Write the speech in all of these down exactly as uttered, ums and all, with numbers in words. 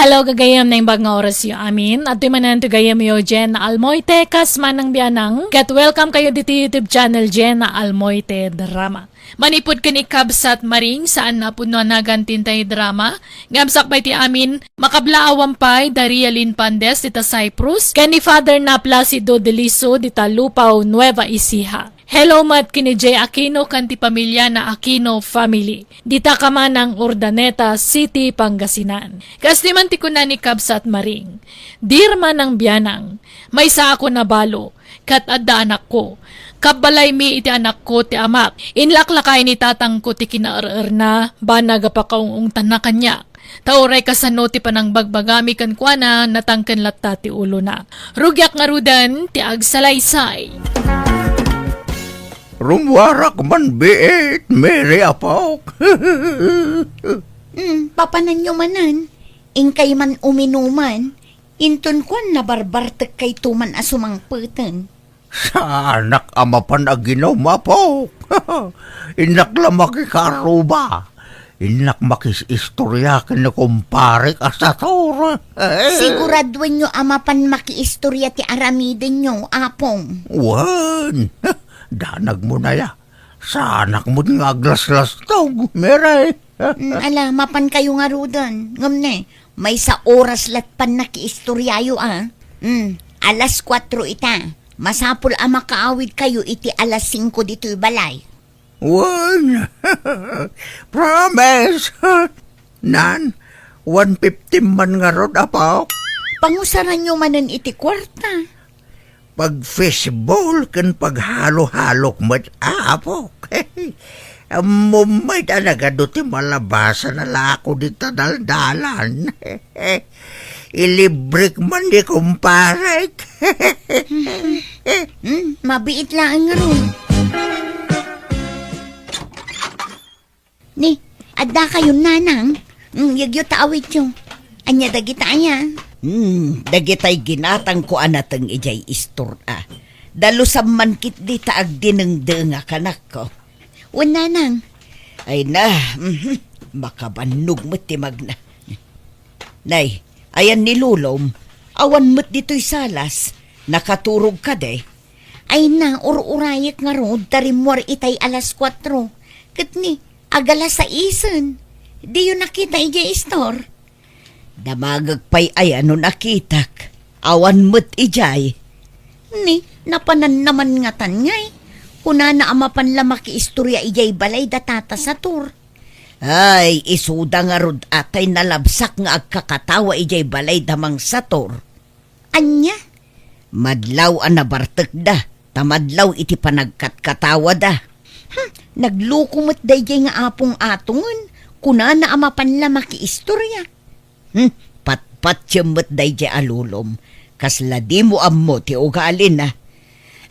Hello, gagayem, naimbag nga orasyo amin. Adtoy manen ti gayemyo, Jen Almoite, kas manang bianang. Ket welcome kayo ditoy YouTube channel, Jen Almoite Drama. Manipud ken ni Kabsat Maring, saan a pudno a nagan ti intay drama. Ngem sakbay ti amin, makablaawan pay, Daria Lynn Pandes, dita Cyprus, ken ni Father na Placido Deliso, dita Lupao, Nueva Ecija. Hello met ken ni Jay Aquino ken ti pamiliana Aquino family. Dita ka manang Urdaneta City, Pangasinan. Kas di man ti kuna ni Kabsat Maring, Dear manang bianang, maysa ako nabalo, ket adda anakko. Kabbalaymi iti anakko ti amak. Inlaklakay ni tatangko ti kinaer-erna, banag a pakaung-ungtanna kaniak. Ta uray kasano ti panangbagbagami kenkuana, natangken latta ti ulona. Rugiak ngaruden ti agsalaysay. Rummuarak man biit, Mary, apok. Hmm, papananyo manen. Inkay man uminuman, inton kuan nabarbartekkayto man a sumangpeten. Saanak a mapan aginum, apok. Innak la makikaruba. Innak makis-istorya ken ni kumparek a Sator. Siguraduenyo a mapan makiistorya ti aramidenyo, apong. Wen, danagmo na ya. Saanak met nga aglaslastog, Mary. Mm, ala, mapan kayo ngaruden. Ngem ne, maysa oras latpan nakiistoryayo, a. Mm, alas kuatro ita. Masapul a makaawid kayo iti alas singko ditoy balay. Wen. Promise. Nan, one fifty man ngarud, apok. Pangusaranyo manen iti kuarta. Pag-fishball ken paghalo-halok met, apok. Ammom met a nagadu ti malabasan a lako dita daldalan. Ilibrek man ni kumparek. Hmm, mabiit laeng ngarud. Ni, adda kayon, nanang? Hmm, yegyo ta awityo. Ania dagita aya? Hmm, dagitay ginatangko a nateng idiay istor a. Dalusam man ketdi ta agdinengdengak, anakko. Wen, nanang. Ay na, mhm, makabannog met ti magna. Nay, ayan ni Lolom, awan met ditoy salas, nakaturog kadi? Ay na, ur-urayek ngarud ta rimmuar itay alas kuatro. Ket ni, agalas saisen. Diyo nakita idiay istor? Damagek pay aya no nakitak. Awan met idiay. Ni, napananna man ngatan ngay. Kunana a mapan la makiistorya idiay balay da Tata Sator. Ay, isuda ngarud a tay nalabsak nga agkakatawa idiay balay da Mang Sator. Ania? Madlaw a nabartekda, ta madlaw iti panagkatkatawada. Hmm, nagluko met daydiay nga apong atongen, kunana a mapan la makiistorya. Hmm, patpatiem met daydiay a Lolom. Kasla dimo ammo ti ugalina.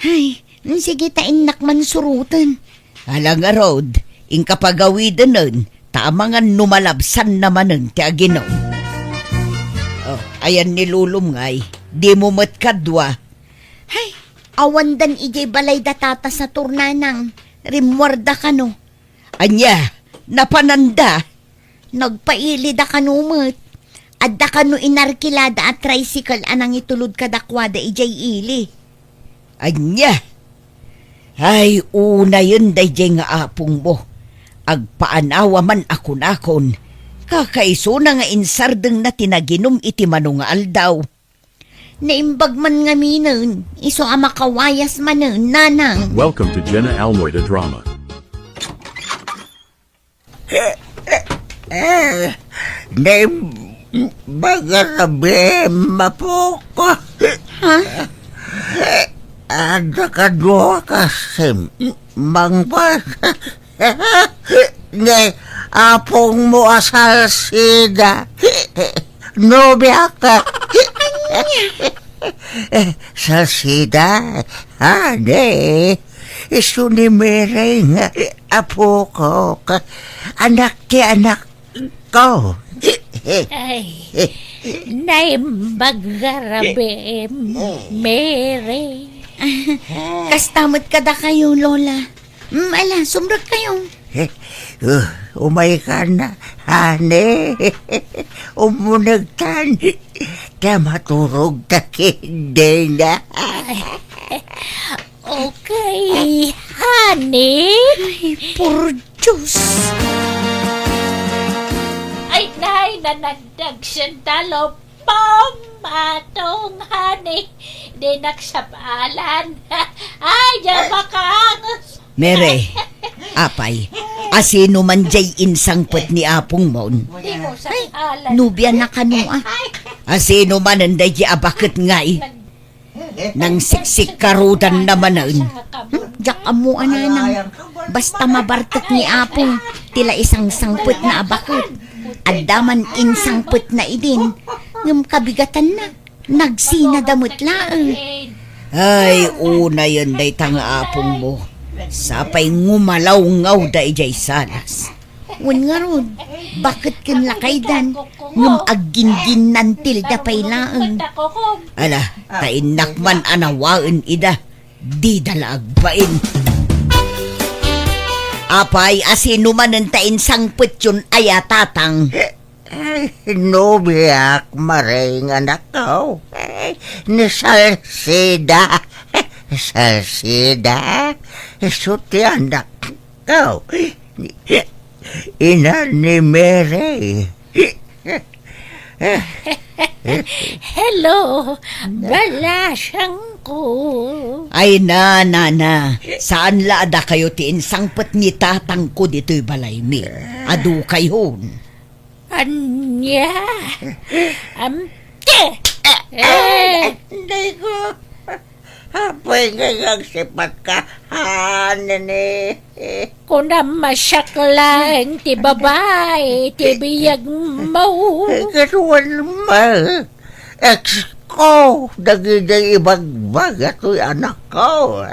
Ay, sige ta innak man suroten. Ala ngarud, inka pagawidenen, ta amangan no malabsanna manen ti aginum. Oh, ayan ni Lolom ngay, dimo met kadua. Ay, awandan idiay balay da Tata Sator, nanang, rimmuarda kano. Ania, napananda? Nagpailida kano met. Adda kano inarkilada a tricycle a nangitulod kadakuada idiay ili. Ania? Ay, unayen daydiay nga apongmo. Agpaanawa man a kunakon. Kakaisuna nga insardengna ti naginum iti mano nga aldaw. Naimbag man ngaminen, isu a makawayas manen, nanang. Welcome to Jenna Almoida Drama. Eh, eh, eh, naimbag a rabii, apok. Ha? Adda kadua kasim, mangpas. Ni apongmo a salsida. Nobiak. Eh, salsida? Ania? Isu ni Mary nga apokok. Anak ti anakko. Ay, naimbag a rabii, Mary. Kasta met kadakayo, Lola. Mm, ala, sumrek kayo. Uh, umaykan, honey. Umunegtan. Ta maturogta ketdin. Okay, honey. Ay, por Diyos. Ay, nay, nanagdag sandalo. Pom, atong, honey. Di nagsap-alan. Ay, diyan makaangus. Mere, apay, asino man jay insangpet ni apongmon? Di mo sa Ay, alay. Nobia na kano, ah. Asino man en daydi a baket ngay? Nangsiksik karudan na manen. Hmm, diak ammo, ananang. Basta mabartek ni Apong, ti la isangsangpet na a baket. Adda man insangpet na idin, ngem kabigatan na. Nagsinada met laeng. Ay, unayen dayta nga apongmo. Sapay ngumalawngaw da idiay salas. Wen ngarud, baket ken lakaydan, ngem agginginnantilda pay laeng. Ala, ta innak man a nawaen ida, dida la agbain. Apay, asino manen ta insangpetyon aya, tatang? Ay, nobiak, Maring, anakko. Ay, ni Salsida. Salsida, isu ti anakko. Ina ni Mary. Hello, balasangko. Ay na, nana, saan la a dakayo ti insangpet ni tatangko ditoy balaymi? Adu kayon. Ania? Am, eh, eh. Dayko. Apay ngay agsipatka, hanene? Kunam a siak laeng ti babai ti biagmo. Kaduan met, ex ko, dagidi ibagbaga toy anakko.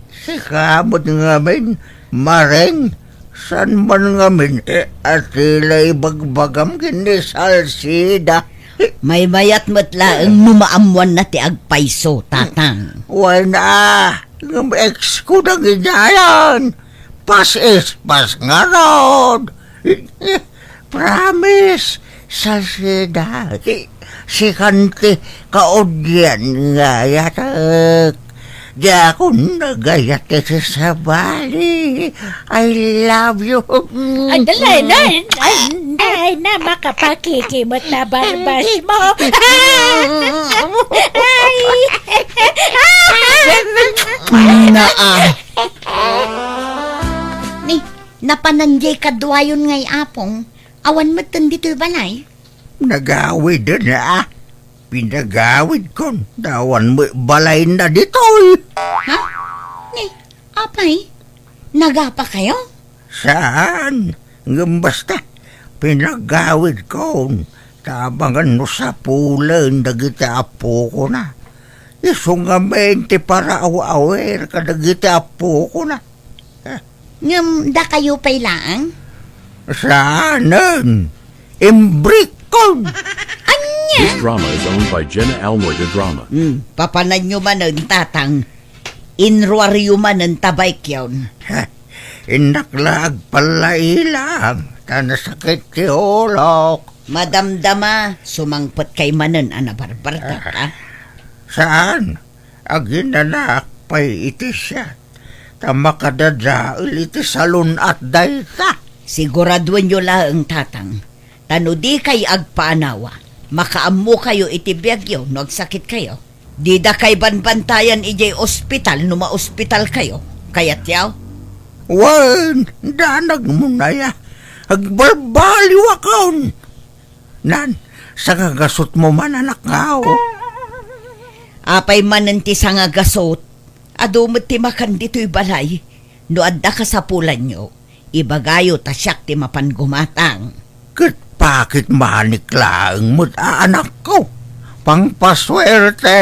Sika met ngamin, Maring, saan man ngamin, eh, a ti la ibagbagam ken ni Salsida? Maymayat met laeng no maammoanna ti agpayso, tatang. Wen a, ngem ex ko dagidi ayan. Pas is pas ngarud. Promise, Salsida. Sikan ti kaudian nga ayatek. Diakon nagayat iti sabali. I love you. Ay, dali, dali, dali, dali na, makapakikimot na barbas mo. Ay. Naa. Ni, napanan jay kaduayon ngay Apong, awan metten ditoy balay? Nagawiden a. Pinagawidkon, ta awan met balayna ditoy. Ha? Ni, apay? Nagapa kayo? Saan? Ngem basta, pinagawidkon, ta amangan no sapulen dagiti apokona. Isu ngamin ti paraaw-awir kadagiti apokona. Ngem dakayo pay laeng? Saanen. Imbrikkon. Ania? This drama is owned by Jenna Almoy de Drama. Hmm, papananyo manen, tatang. Inruaryo manen ta baykyon. Innak la agpallailang, ta nasakit ti ulok. Madamdama, sumangpet kay manen a nabarbartak, ah. Saan? Aginanak pay iti siak, ta makadadael iti salun-at dayta. Siguraduenyo laeng, tatang, ta no dikay agpaanawa, makaammokayo iti biagyo no agsakitkayo. Dida kay banbantayan idiay ospital no maospitalkayo. Kayatyo? Wen, danagmo aya. Agbarbaliwakon. Nan, sangagasutmo man, anakko. Apay manen ti sangagasut? Adu met ti makan ditoy balay. No adda kasapulanyo, ibagayo ta siak ti mapan gumatang. Ket pakit manik laeng met a anakko. Pangpasuerte.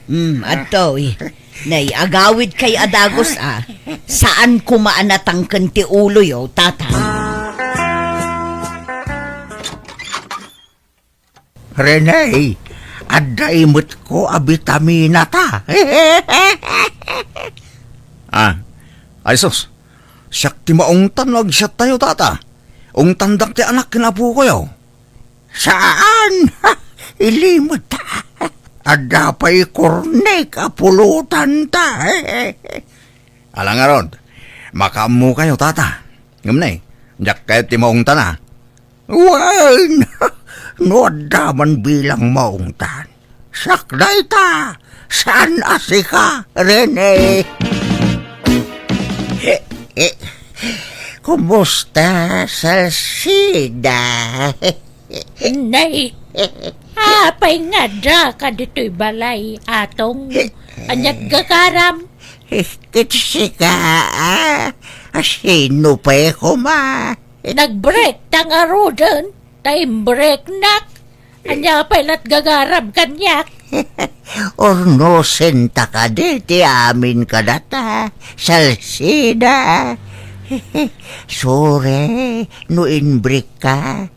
Hmm, adtoy. Nay, agawidkay a dagus a. Saan koma a natangken ti uloyo, tatang. Rene, adda imetko a bitaminata. Ah, ay sus, siak ti maungtan no agsiattayo, tata. Ungtandak ti anak ken apokoyo. Saan? Ilimut. Adda pay kornek a pulotanta. Ala ngarud, makaammokayo, tata. Ngem ne, diak kayat ti maungtan a. Wen, no adda man bilang maungtan, siak dayta, saan a sika, Rene. Eh, eh, kumusta, Salsida? Nay, apay nga adda ka ditoy balay, Atong? Ania't gagaram? Eh, ket sika, ah? Sino pay koma? Nagbreak ta ngaruden, ta imbreaknak. Ania pay la't gagaram kaniak? Urnosenta kadi ti amin kadata, Salsida. Sorry no imbreak ka.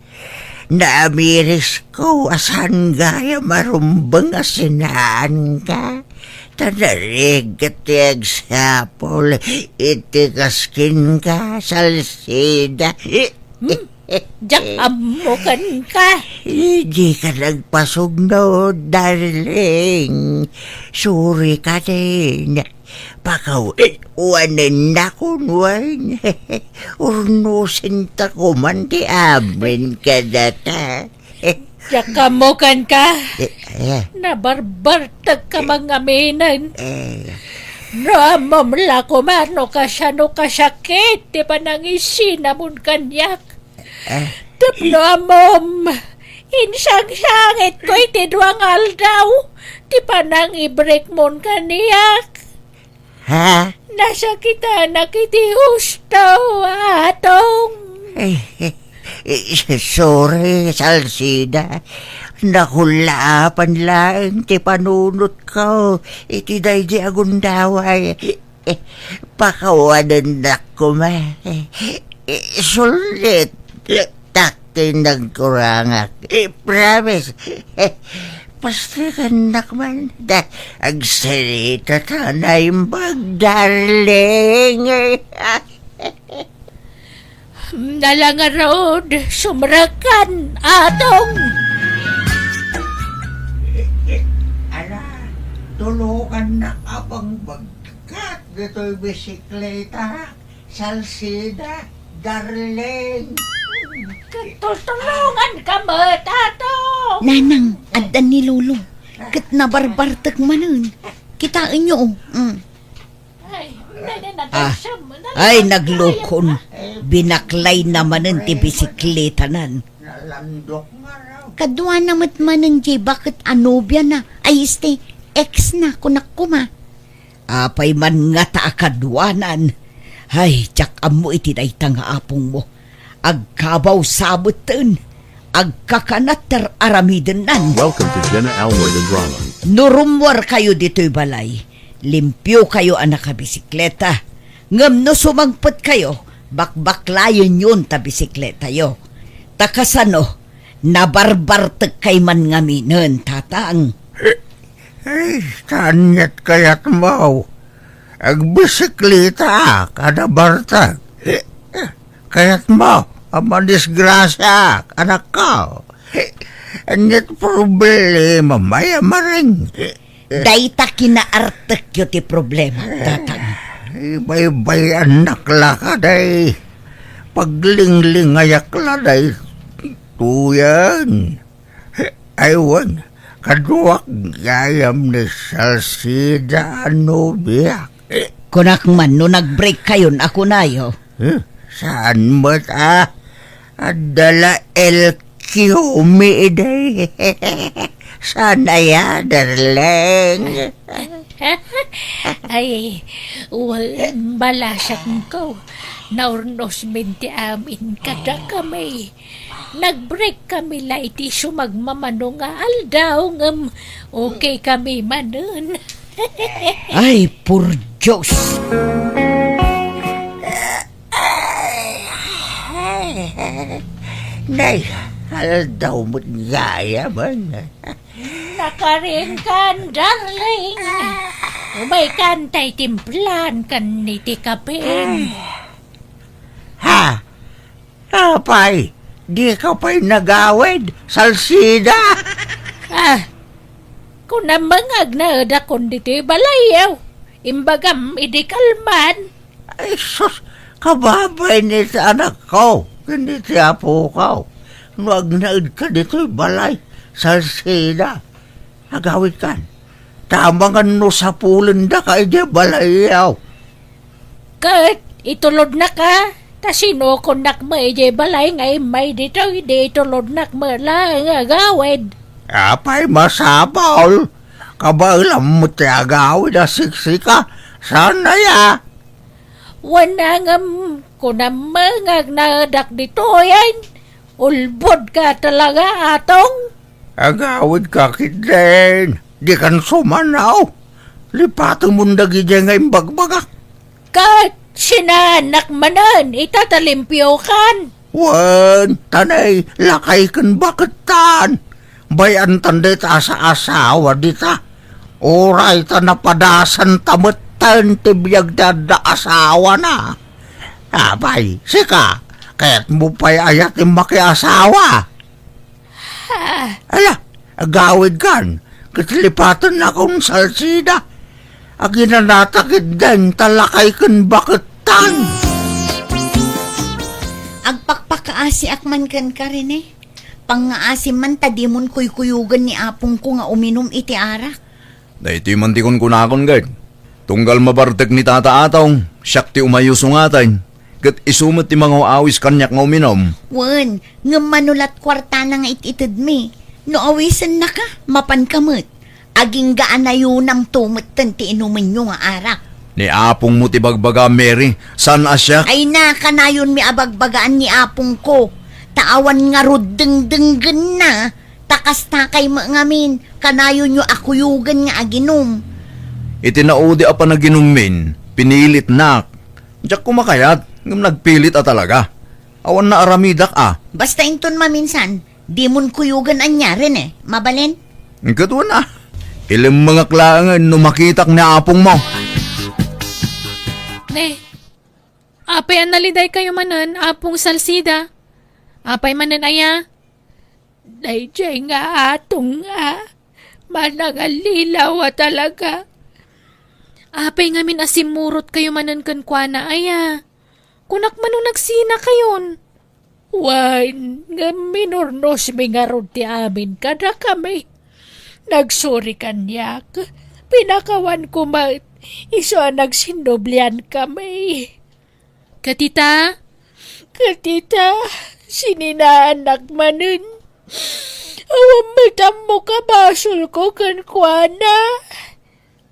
Naamirisko a saan gayam a rumbeng a sinaanka. Ta narigat ti agsapul iti kaskinka, Salsida. Hmm? Diak ammo kenka. Dika nagpasugno, darling. Sorry kadi. Pakawanennakon wen. Urnosenta koman ti amin kadata. Diak ammo kenka. Eh, eh. Nabarbartekka mangaminen. Eh. No ammom la koma no kasano kasakit ti panangisinamon kaniak. Eh. Tapno ammom, insangsangitko iti dua nga aldaw ti panangibreakmon kaniak. Ha? Nasakitanak iti husto, Atong. Eh, eh, eh, sorry, Salsida. Nakullaapan laeng ti panunotko iti daydi a gundaway. Eh, pakawanennak koma. Eh, eh, sullit. Tak ti nagkurangak. I-promise. Pastikannak man. Da, agsarita ta naimbag, darling. Ala ngarud, sumrekan, Atong. Ala, tulungannak a pangbagkat ditoy bisikleta. Salsida, darling. Tultulonganka met, Atong. Nanang, adda ni Lolo. Ket nabarbartek manen. Kitaenyo, oh. Mm. Ay, Ah, nagluko. Binaklayna manen ti bisikletanan. Kaduana met manen diay baket a nobiana. Ay, este, ex na, kunak koma. Apay man ngata a kaduanan? Ay, diak ammo iti dayta nga apongmo. Agkabaw sabetten, agkakanat ti ar-aramidennan. Welcome to Jenna Almoy the Drama. No rummuarkayo ditoy balay, limpiokayo a nakabisikleta. Ngem no sumangpetkayo, bakbaklayenyon ta bisikletayo. Ta kasano, nabarbartekkay man ngaminen, Tatang. Ay, ania't kayatmo? Agbisikletaak a nabartek. Kayatmo a madisgrasiaak, anakko? Ania't problemam, ay, amaring? Dayta kinaartekyo ti problema, Tatang. Ibaybay-annak la kadi. Paglinglingayak la daytoyen. Ay, wen, kaduak gayam ni Salsida a nobiak. Kunak man no nagbreakkayon a kunayo. Eh, saan met a? Adda la L Q mi idi. Saan aya, darling? Ay, wen, balasangko. Naurnosmin ti amin kadakami. Nagbreak kami la iti sumagmamano nga aldaw, ngem okay kami manen. Ay, por Dios! Nay, aldaw met gayam. Nakarinkan, darling. Umaykan tay timplan kan iti kapem. Ha? Apay, dika pay nagawid, Salsida? Ah, kunam nga agnaedakon ditoy balayyo. Imbagam idi kalman. Ay, sus, kababay ni ti anakko, ken ni ti apoko. No agnaedka ditoy balay, Salsida, agawidkan. Ta amangan no sapulendaka idiay balayyo. Ket itulodnaka, ta sinukonnak met idiay balay nga immay ditoy, idi itulodnak met laeng nga agawid. Apay masapul? Kabaelam met ti agawid a siksika. Saan aya? Wen a ngem, kunam nga agnaedak ditoyen. Ulbodka talaga, Atong. Agawidka ketdin. Dikan sumanaw. Lipatemon dagidiay nga imbagbagak. Ket sinaannak manen ita ta limpiokan. Wen, ta nay lakay ken bakettan. Bay-antan dayta a saasawa dita. Uray ta napadasanta metten ti biag ti adda asawana. Apay, sika, kayatmo pay aya ti makiasawa? Ah. Ala, agawidkan, ket lipatennakon, Salsida. Aginanata ketdin ta lakay ken bakettan. Agpakpakaasiak man kenka, Rene. Pangngaasim man ta dimon kuykuyogen ni apongko nga uminum iti arak. Daytoy man ti kunkunakon, ket tunggal mabartek ni Tata Atong, siak ti umayuso ngaten, ket isu met ti mangaw-awis kaniak nga uminum. Wen, ngem mano lat kuartana nga it-itedmi? No awisennaka, mapanka met. Agingga a nayunamto metten ti inumenyo nga arak. Ni apongmo ti bagbaga, Mary, saan a siak? Ay na, kanayonmi a bagbagaan ni apongko. Ta awan ngarud dengdenggenna. Ta kastakay met ngamin, kanayonyo a kuyogen nga aginum. Iti naudi a panaginummin, pinilitnak. Diak koma kayat, ngem nagpilit a talaga. Awan naaramidak a. Basta inton maminsan, dimon kuyogen ania, Rene. Mabalin? Ket wen a. Ilemmengak laengen no makitak ni apongmo. Ne, apay a nalidaykayo manen, Apong Salsida? Apay manen aya? Daydiay nga atong a, manangallilaw a talaga. Apay ngamin a simmurotkayo manen kenkuana aya? Kunak man no nagsinakayon. Wen, ngem minurnosmi ngarud ti amin kadakami. Nagsuri kaniak, pinakawanko met, isu a nagsinnubliankami. Ket ita? Ket ita, sininaannak manen. Awan met ammok a basolko kenkuana.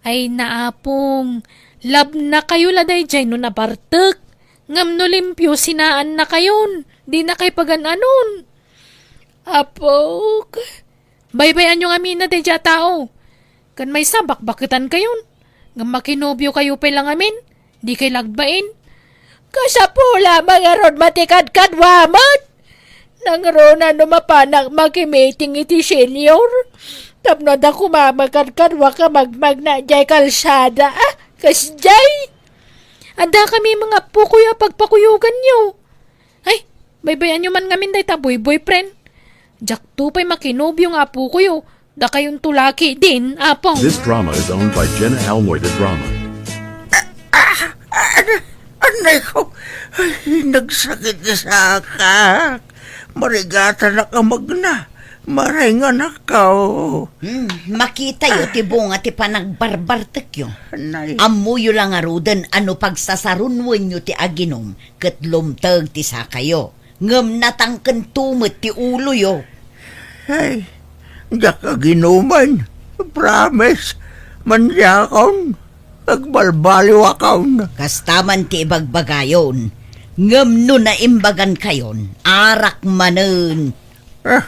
Ay, naapong, labnakayo la daydiay no nabartek. Ngem no limpio, sinaannakayon. Dinakay pagan-anon. Apok. Baybay-anyo ngamin daydiay a tao. Ken maysa, bakbaketankayon. Ngem makinobiokayo pay la ngamin, dikay lagbain. Kasapula, mangarud matikadkadua met. Nangruna no mapanak makimiting iti senior. Tapno adda koma makadkadua ka magmagna diay kalsada, a, kasdiay. Adda kami mga appokoy a pagpakuyoganyo. Ay, baybay-anyo man ngamin dayta boy-boyfriend. Diakto pay makinobio nga apokoyo. Dakayonto laki din, Apong. This drama is owned by Jenna Almoy de Drama. Ah, ah, anay ko. Ay, nagsakit ni sakak. Marigatanak a magna. Maray nga nakaw. Hmm, makitayo ti bunga ti panagbarbartekyo. Anay. Ammoyo la ngaruden a no pagsasarunwenyo ti aginum ket lumteg ti sakayo. Ngem natangkento met ti uloyo. Ay, diak aginumen. Promise. Mandiakon. Agbalbaliwakon. Kasta man ti ibagbagayon. Ngem no naimbagankayon, arak manen. Ah,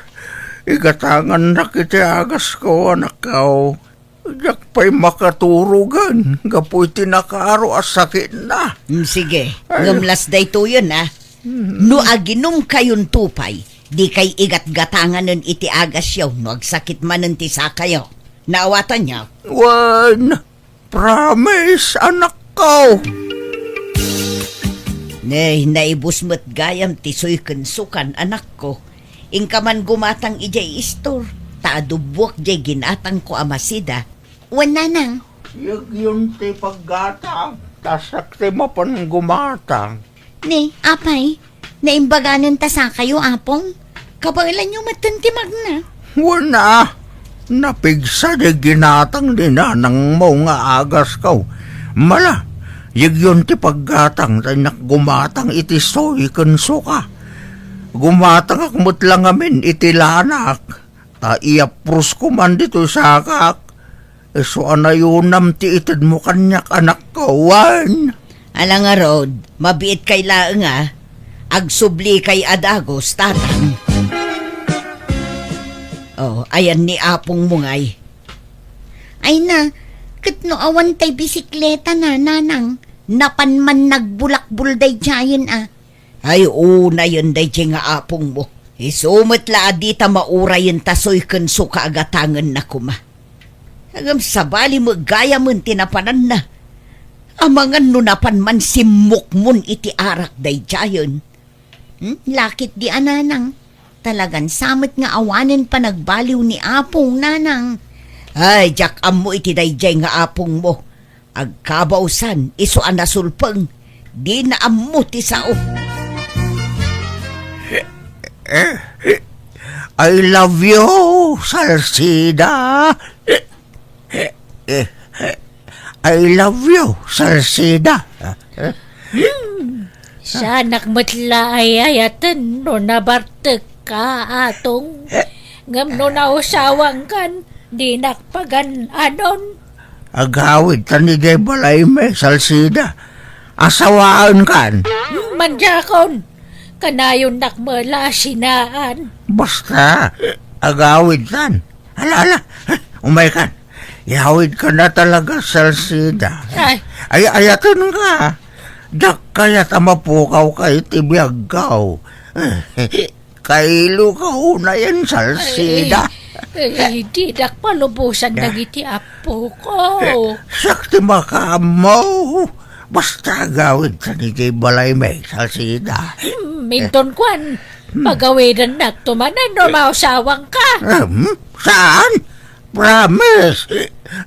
igatangannak iti agasko, anakko. Diak pay makaturogen gapu iti nakaaro a sakitna. Mm, sige. Ay. Ngem las daytoyen, a. Mm. No aginumkayonto pay, dikay igatgatanganen iti agasyo no agsakit manen ti sakayo. Naawatanyo? Wen, Promise, anakko. Nay, naibus met gayam ti suy ken sukan, anakko. Inka man gumatang idiay istor, ta adubbuak diay ginatangko a masida. Wen, nanang. Yegyon ti paggatang, ta siak ti mapan gumatang. Ni, apay, naimbaganen ta sakayo, apong? Kabaelanyo metten ti magna. Wen a, napigsa diay ginatang ni nanangmo nga agasko. Mala, yegyon ti paggatang, ta innak gumatang iti suy ken suka. Gumatangak met la ngamin iti lanak. Ta iyaprosko man ditoy sakak, isu a nayonam ti itedmo kaniak, anakko, wen. Ala ngarud, mabiitkay laeng a. Agsublikay a dagus, tatang. Oh, ayan ni apongmo ngay. Ay na, ket no awan tay bisikleta na, nanang, napan man nagbulakbol daydiayen a. Ay, unayen daydiay nga apongmo. Isu met la a dita maurayen ta suy ken suka a gatangenna koma. Ngem sabali met gayamen ti napananna. Amangan no napan man simmukmon iti arak daydiayen. Hmm? Lakit di a, nanang. Talagan sa met nga awanen panagbaliw ni apong, nanang. Ay, diak ammo iti daydiay nga apongmo. Agkabausan, isu a nasulpeng, dina ammo ti sao. I love you, Salsida. I love you, Salsida. Saanak met la ay-ayaten no nabartekka, Atong. Ngem no nausawangkan, dinak pagan-anon. Agawidtan idiay balaymi, Salsida. Asawaenkan. Mandiakon, kanayonnak met la a sinaan. Basta, agawidtan. Ala, ala, umaykan. Yawidkan a talaga, Salsida. Ay. Ay, ayatenka. Diak kayat a mapukawka iti biagko. Kailoka unayen, Salsida. Ay, ay, didak palubosan dagiti appoko. Siak ti makaammo. Basta agawidtan idiay balaymi, Salsida. Hmm, inton kuan, pagawidennakto manen no mausawangka. Hmm, saan? Promise,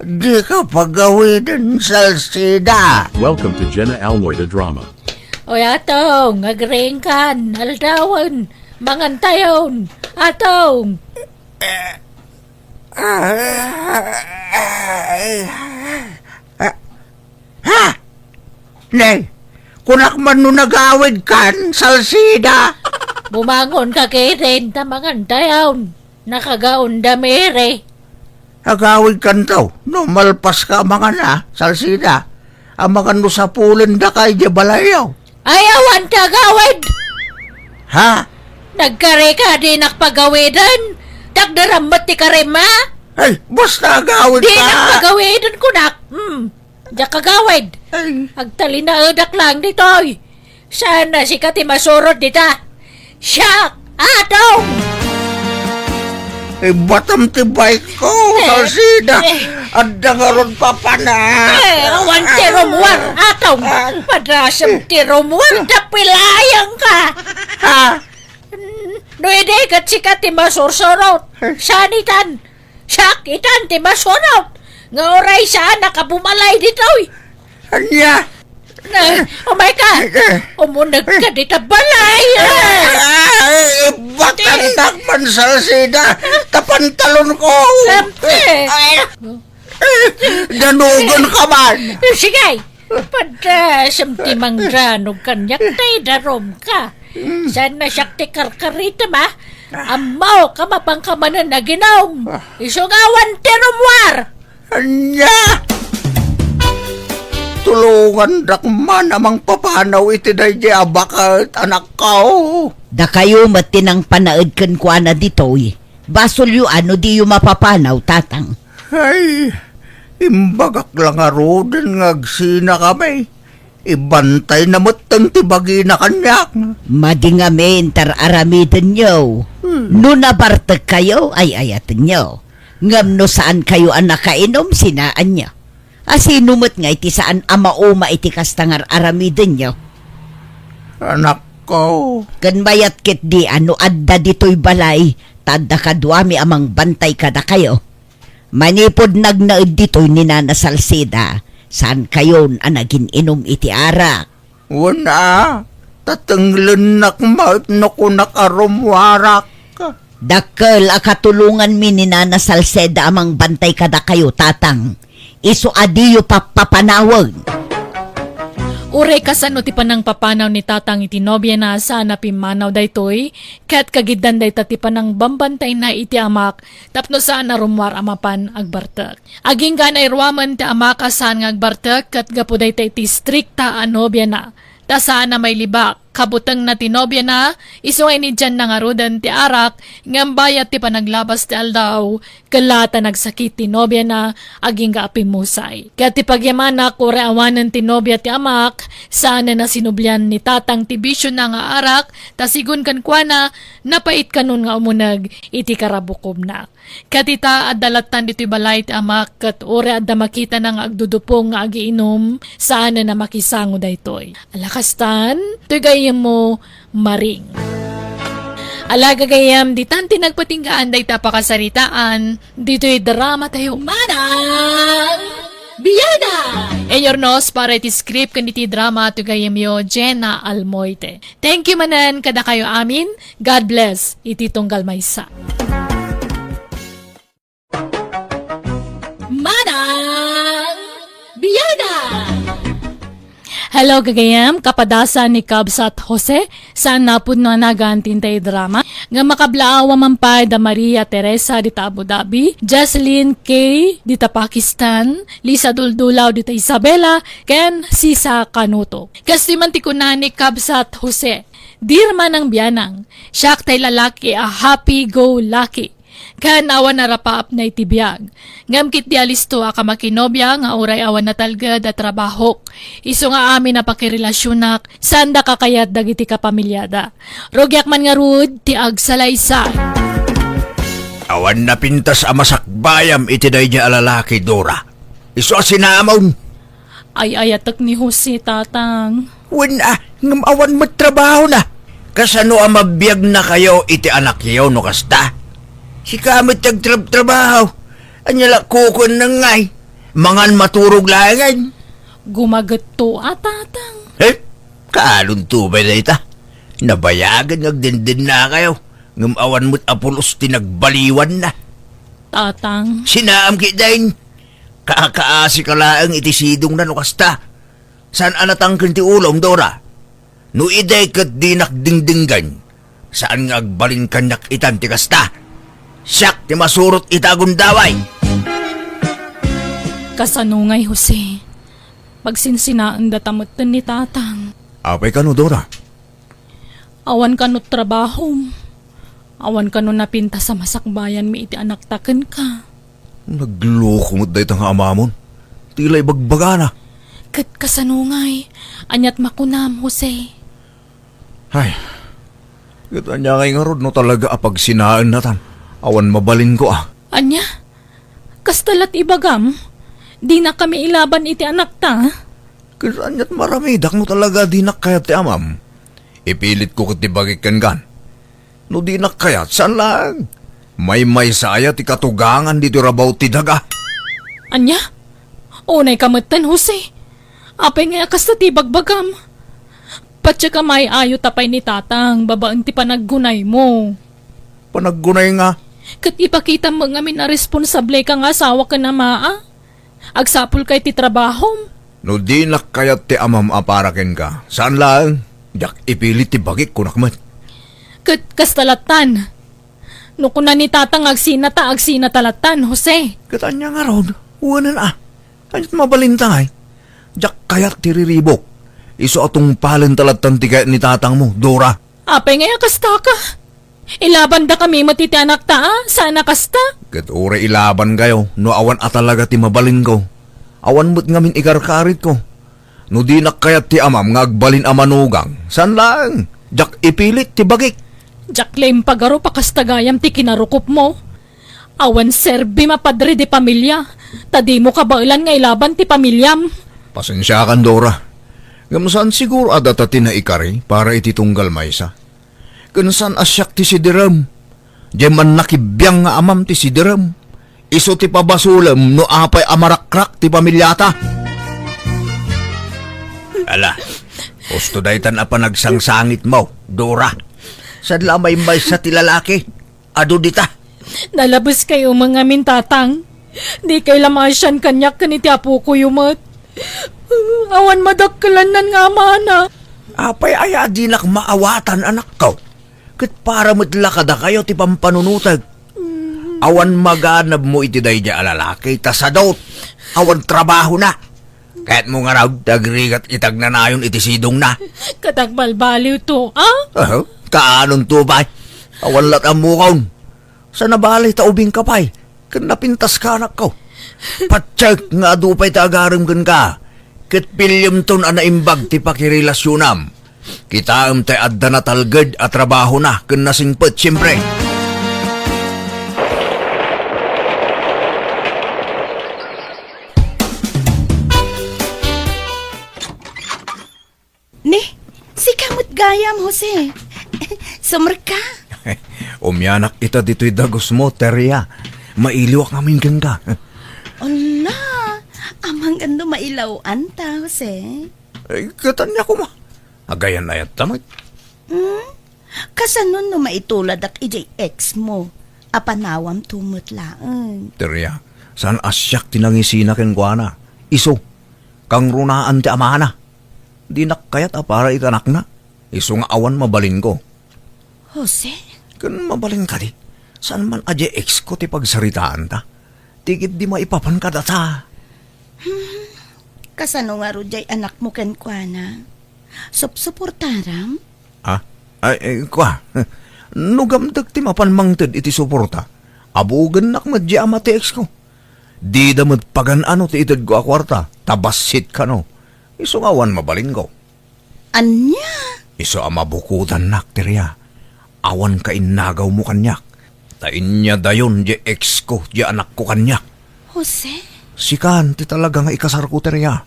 dika pagawiden, Salsida. Welcome to Jenna Almoy the Drama. Oy, Atong, agriingkan, aldawen, mangantayon, Atong. Ha? Nay, kunak man no nagawidkan, Salsida. Bumangonka ketdin ta mangantayon. Nakagaon da Mary. Agawidkanto, no malpaska a mangan a, Salsida. Amangan no sapulendaka idiay balayyo. Ay, awan ti agawid! Ha? Nagkarika, dinak pagawiden. Dakdaram met ti karim a. Ay, basta agawidka. Dinak pagawiden, kunak. Hmm. Diak agawid. Ay. Agtalinaedak laeng ditoy. Saan a sika ti masurot dita? Siak, Atong! Ibatam ti bike ko, eh, Salsida. Eh. Adda ngarud papana. Eh, awan ti rummuar, Atong. Ah. Padasem ti rummuar, tapilayangka. Ha? No idi ket sika ti masursurot, eh, saan itan? Siak itan ti masurot nga uray saanak a bumalay ditoy. Ania? Eh, umayka. Eh, eh. Umunegka dita balay. Eh, eh, batandak man, Salsida. Ta pantalon ko. Ante. Eh, eh, danugan ka man. Eh, sige. Padasem ti mangdanog kaniak, tay darumka. Saan a siak ti karkaritem a? Ammok a mapanka manen aginom. Isu nga awan ti rummuar. Ania? Tulongandak man a mangpapanaw iti daydiay a baket, anakko. Dakayo met ti nangpanaed kenkuana ditoy. Basolyo a no diyo mapapanaw, tatang. Ay, imbagak la ngaruden nga agsinakami. Ibantayna metten ti bagina kaniak. Madi ngamin, tar-aramidenyo. Hmm. No nabartekkayo, ay-ayatenyo. Ngem no saankayo a nakainom, sinaanyo. A sino met ngay ti saan a mauma iti kasta nga ar-aramidenyo? Anakko. Ken mayat ketdi a no adda ditoy balay, ta adda kaduami a mangbantay kadakayo. Manipud nagnaed ditoy ni Nana Salceda, saankayon a nagin-inum iti arak. Wen a, ta tenglennak met no kunak a rummuarak. Dakkel a katulonganmi ni Nana Salceda a mangbantay kadakayo, Tatang. Isu a diyo pappapanawen. Uray kasano ti panangpapanaw ni Tatang iti nobiana, saan a pimmanaw daytoy, ket kagiddan dayta ti panangbambantayna iti amak tapno saan a rummuar a mapan agbartek. Agingga a nairuamen ti amak a saan nga agbartek ket gapu dayta iti istrikta a nobiana, ta saan a mailibak. Kabutengna ti nobiana, isu nga inidianna ngaruden ti arak, ngem bayat ti panaglabas ti aldaw, kella ta nagsakit ti nobiana, agingga a pimmusay. Ket ti pagyamanak, uray awanen ti nobia ti amak, saanen a sinublian ni Tatang ti bisiona nga arak, ta sigun kenkuana, napait kanon nga umuneg iti karabukobna. Ket ita, adda lattan ditoy balay ti amak, ket uray adda makitana nga agdudupong nga agiinum, saanen a makisango daytoy. Ala kastan, toy gayyemmo, Maring. Ala gagayyem, ditan ti nagpatinggaan dayta a pakasaritaan, ditoy drama tayo. Manang Biada! Inyornos para iti script ken iti drama, toy gayyemyo, Jenna Almoite. Thank you manen kadakayo amin. God bless iti tunggal maysa. Manang Biada! Hello, gagayam, kapadasan ni Kabsat Jose, saan napudno a nagan ti intay drama, nga makablaawa man pay da Maria Teresa dita Abu Dhabi, Jocelyn K dita Pakistan, Lisa Duldulaw dita Isabela, ken Sisa Kanuto. Kastoy man ti kuna ni Kabsat Jose, "Dear Manang Bianang, siak tay lalaki a happy-go-lucky. Ken awan a rapaapna iti biag. Ngem ketdi a listo a kamakinobia nga uray awan natalged a trabahok. Isu nga amin a pakirelasionak, saan da kakayat dagiti kapamiliada. Rugiak man ngarud ti agsalaysay." Awan napintas a masakbayam iti daydiay a lalaki, Dora. Isu a sinamon. Ay-ayatek ni Jose, Tatang. Wen a, ngem awan met trabahona. Kasano a mabiagnakayo iti anakyo no kasta? Sika met ti agtrabtrabaho. Ania la kukuenna ngay? Mangan maturog laengen. Gumagetto a, Tatang. Eh, kaalonto pay dayta. Nabayagen nga agdendennakayo, ngem awan met a pulos ti nagbaliwanna. Tatang. Sinaam ketdin. Kaakaasi ka laeng iti sidongna no kasta. Saan a natangken ti ulom, Dora? No idi ket dinak dingdinggen, saan nga agbalin kaniak itan ti kasta? Siak ti masurot ita a gundaway. Kasano ngay, Jose? Pagsinsinaendata metten ni Tatang. Apay kano, Dora? Awan kano trabahom. Awan kano napintas a masakbayanmi iti anakta kenka. Nagloko met dayta nga amamon. Ti la ibagbagana. Ket kasano ngay? Aniat makunam, Jose? Ay, ket ania ngay ngarud no talaga a pagsinaennatan? Awan mabalinko a. Ania? Kasta lat ibagam? Dinakami ilaban iti anakta? Ket aniat maramidak no talaga dinak kayat ti amam? Ipilitko ket ti bagik kenkan. No dinak kayat, saan laeng. Maymaysa aya ti katugangan ditoy rabaw ti daga? Ania? Unay ka metten, Jose. Apay ngay a kasta ti bagbagam? Patiek a maay-ayo ta pay ni Tatang babaen ti panaggunaymo. Panaggunay nga? Ket ipakitam met ngamin a responsable ka nga asawa ken ama, a? Agsapul kay ti trabahom. No dinak kayat ti amam a para kenka, saan laeng, diak ipilit ti bagik, kunak met. Ket kasta lattan. No kuna ni Tatang nga agsinata, agsinata lattan, Jose. Ket ania ngarud? Wenen a. Aniat mabalinta ngay? Diak kayat ti riribuk. Isu a tungpalenta lattan ti kayat ni Tatangmo, Dora. Apay ngay a kasta ka? Ilabandakami met iti anakta, a? Saan a kasta? Ket uray ilabankayo no awan a talaga ti mabalinko. Awan met ngamin ikarkaritko. No dinak kayat ti amam nga agbalin a manugang, saan laeng, diak ipilit ti bagik. Diak la impagarup a kasta gayam ti kinarukopmo. Awan serbim a padre de pamilia, ta dimo kabaelan nga ilaban ti pamiliam. Pasensiakan, Dora. Ngem saan siguro a data ti naikari para iti tunggal maysa. Ken saan a siak ti sidirem. Diay mannakibiang nga amam ti sidirem. Isu ti pabasolem no apay a marakrak ti pamiliata. Ala, husto daytan a panagsangsangitmo, Dora. Saan la a maymaysa ti lalaki? Adu dita. Nalabeskayo met ngamin, Tatang. Dikay la maasian kaniak ken iti apokoyo met. Awan madakkelannan nga amana. Apay aya a dinak maawatan, anakko? Ket para met la kadakayo ti pampanunotek. Awan maganabmo iti daydiay a lalaki, ta sadot. Awan trabahona. Kayatmo ngarud, ti agrigat iti agnanayon iti sidongna. Ket agbalbaliwto, a? Aho, kaanonto pay? Awan la't ammokon. Saan a bale ta ubingka pay, ken napintaska, anakko. Patiek nga adu pay ti agarem kenka, ket pillemton a naimbag ti pakirelasionam. Kitaem tay adda natalged a trabahona ken nasingpet, siempre. Ni, sika met gayam, Jose. Sumerka? Umianak ita ditoy dagusmo, Teria. Mailiwak ngamin kenka. Ala, amangan no mailaw-anta, Jose. Ay, ket ania koma. Agayan-ayatta met. Hmm? Kasano no maituladak idiay ex mo? Apanawamto met laeng. Teria, saan a siak ti nangisina kenkuana. Isu, kangrunaan ti amana. Dinak kayat a para iti anakna. Isu nga awan mabalinko. Jose? Ken mabalin kadi, saan man a diay ex ko ti pagsaritaanta. Ti ketdi maipapan kadata. Hmm, kasano ngarud diay anak mo kenkuana? Supsuportaram? Ah? Ay, eh, kua. No gamdek ti mapan mangted iti suporta, abugennak met diay ama ti ex ko. Dida met pagan-ano ti itedko a kuarta, ta bassit kano. Isu nga awan mabalinko. Ania? Isu a mabukodannak, Teria. Awan kainnagawmo kaniak. Ta inyadayon diay ex ko diay anakko kaniak. Jose? Sikan ti talaga nga ikasarko, Teria.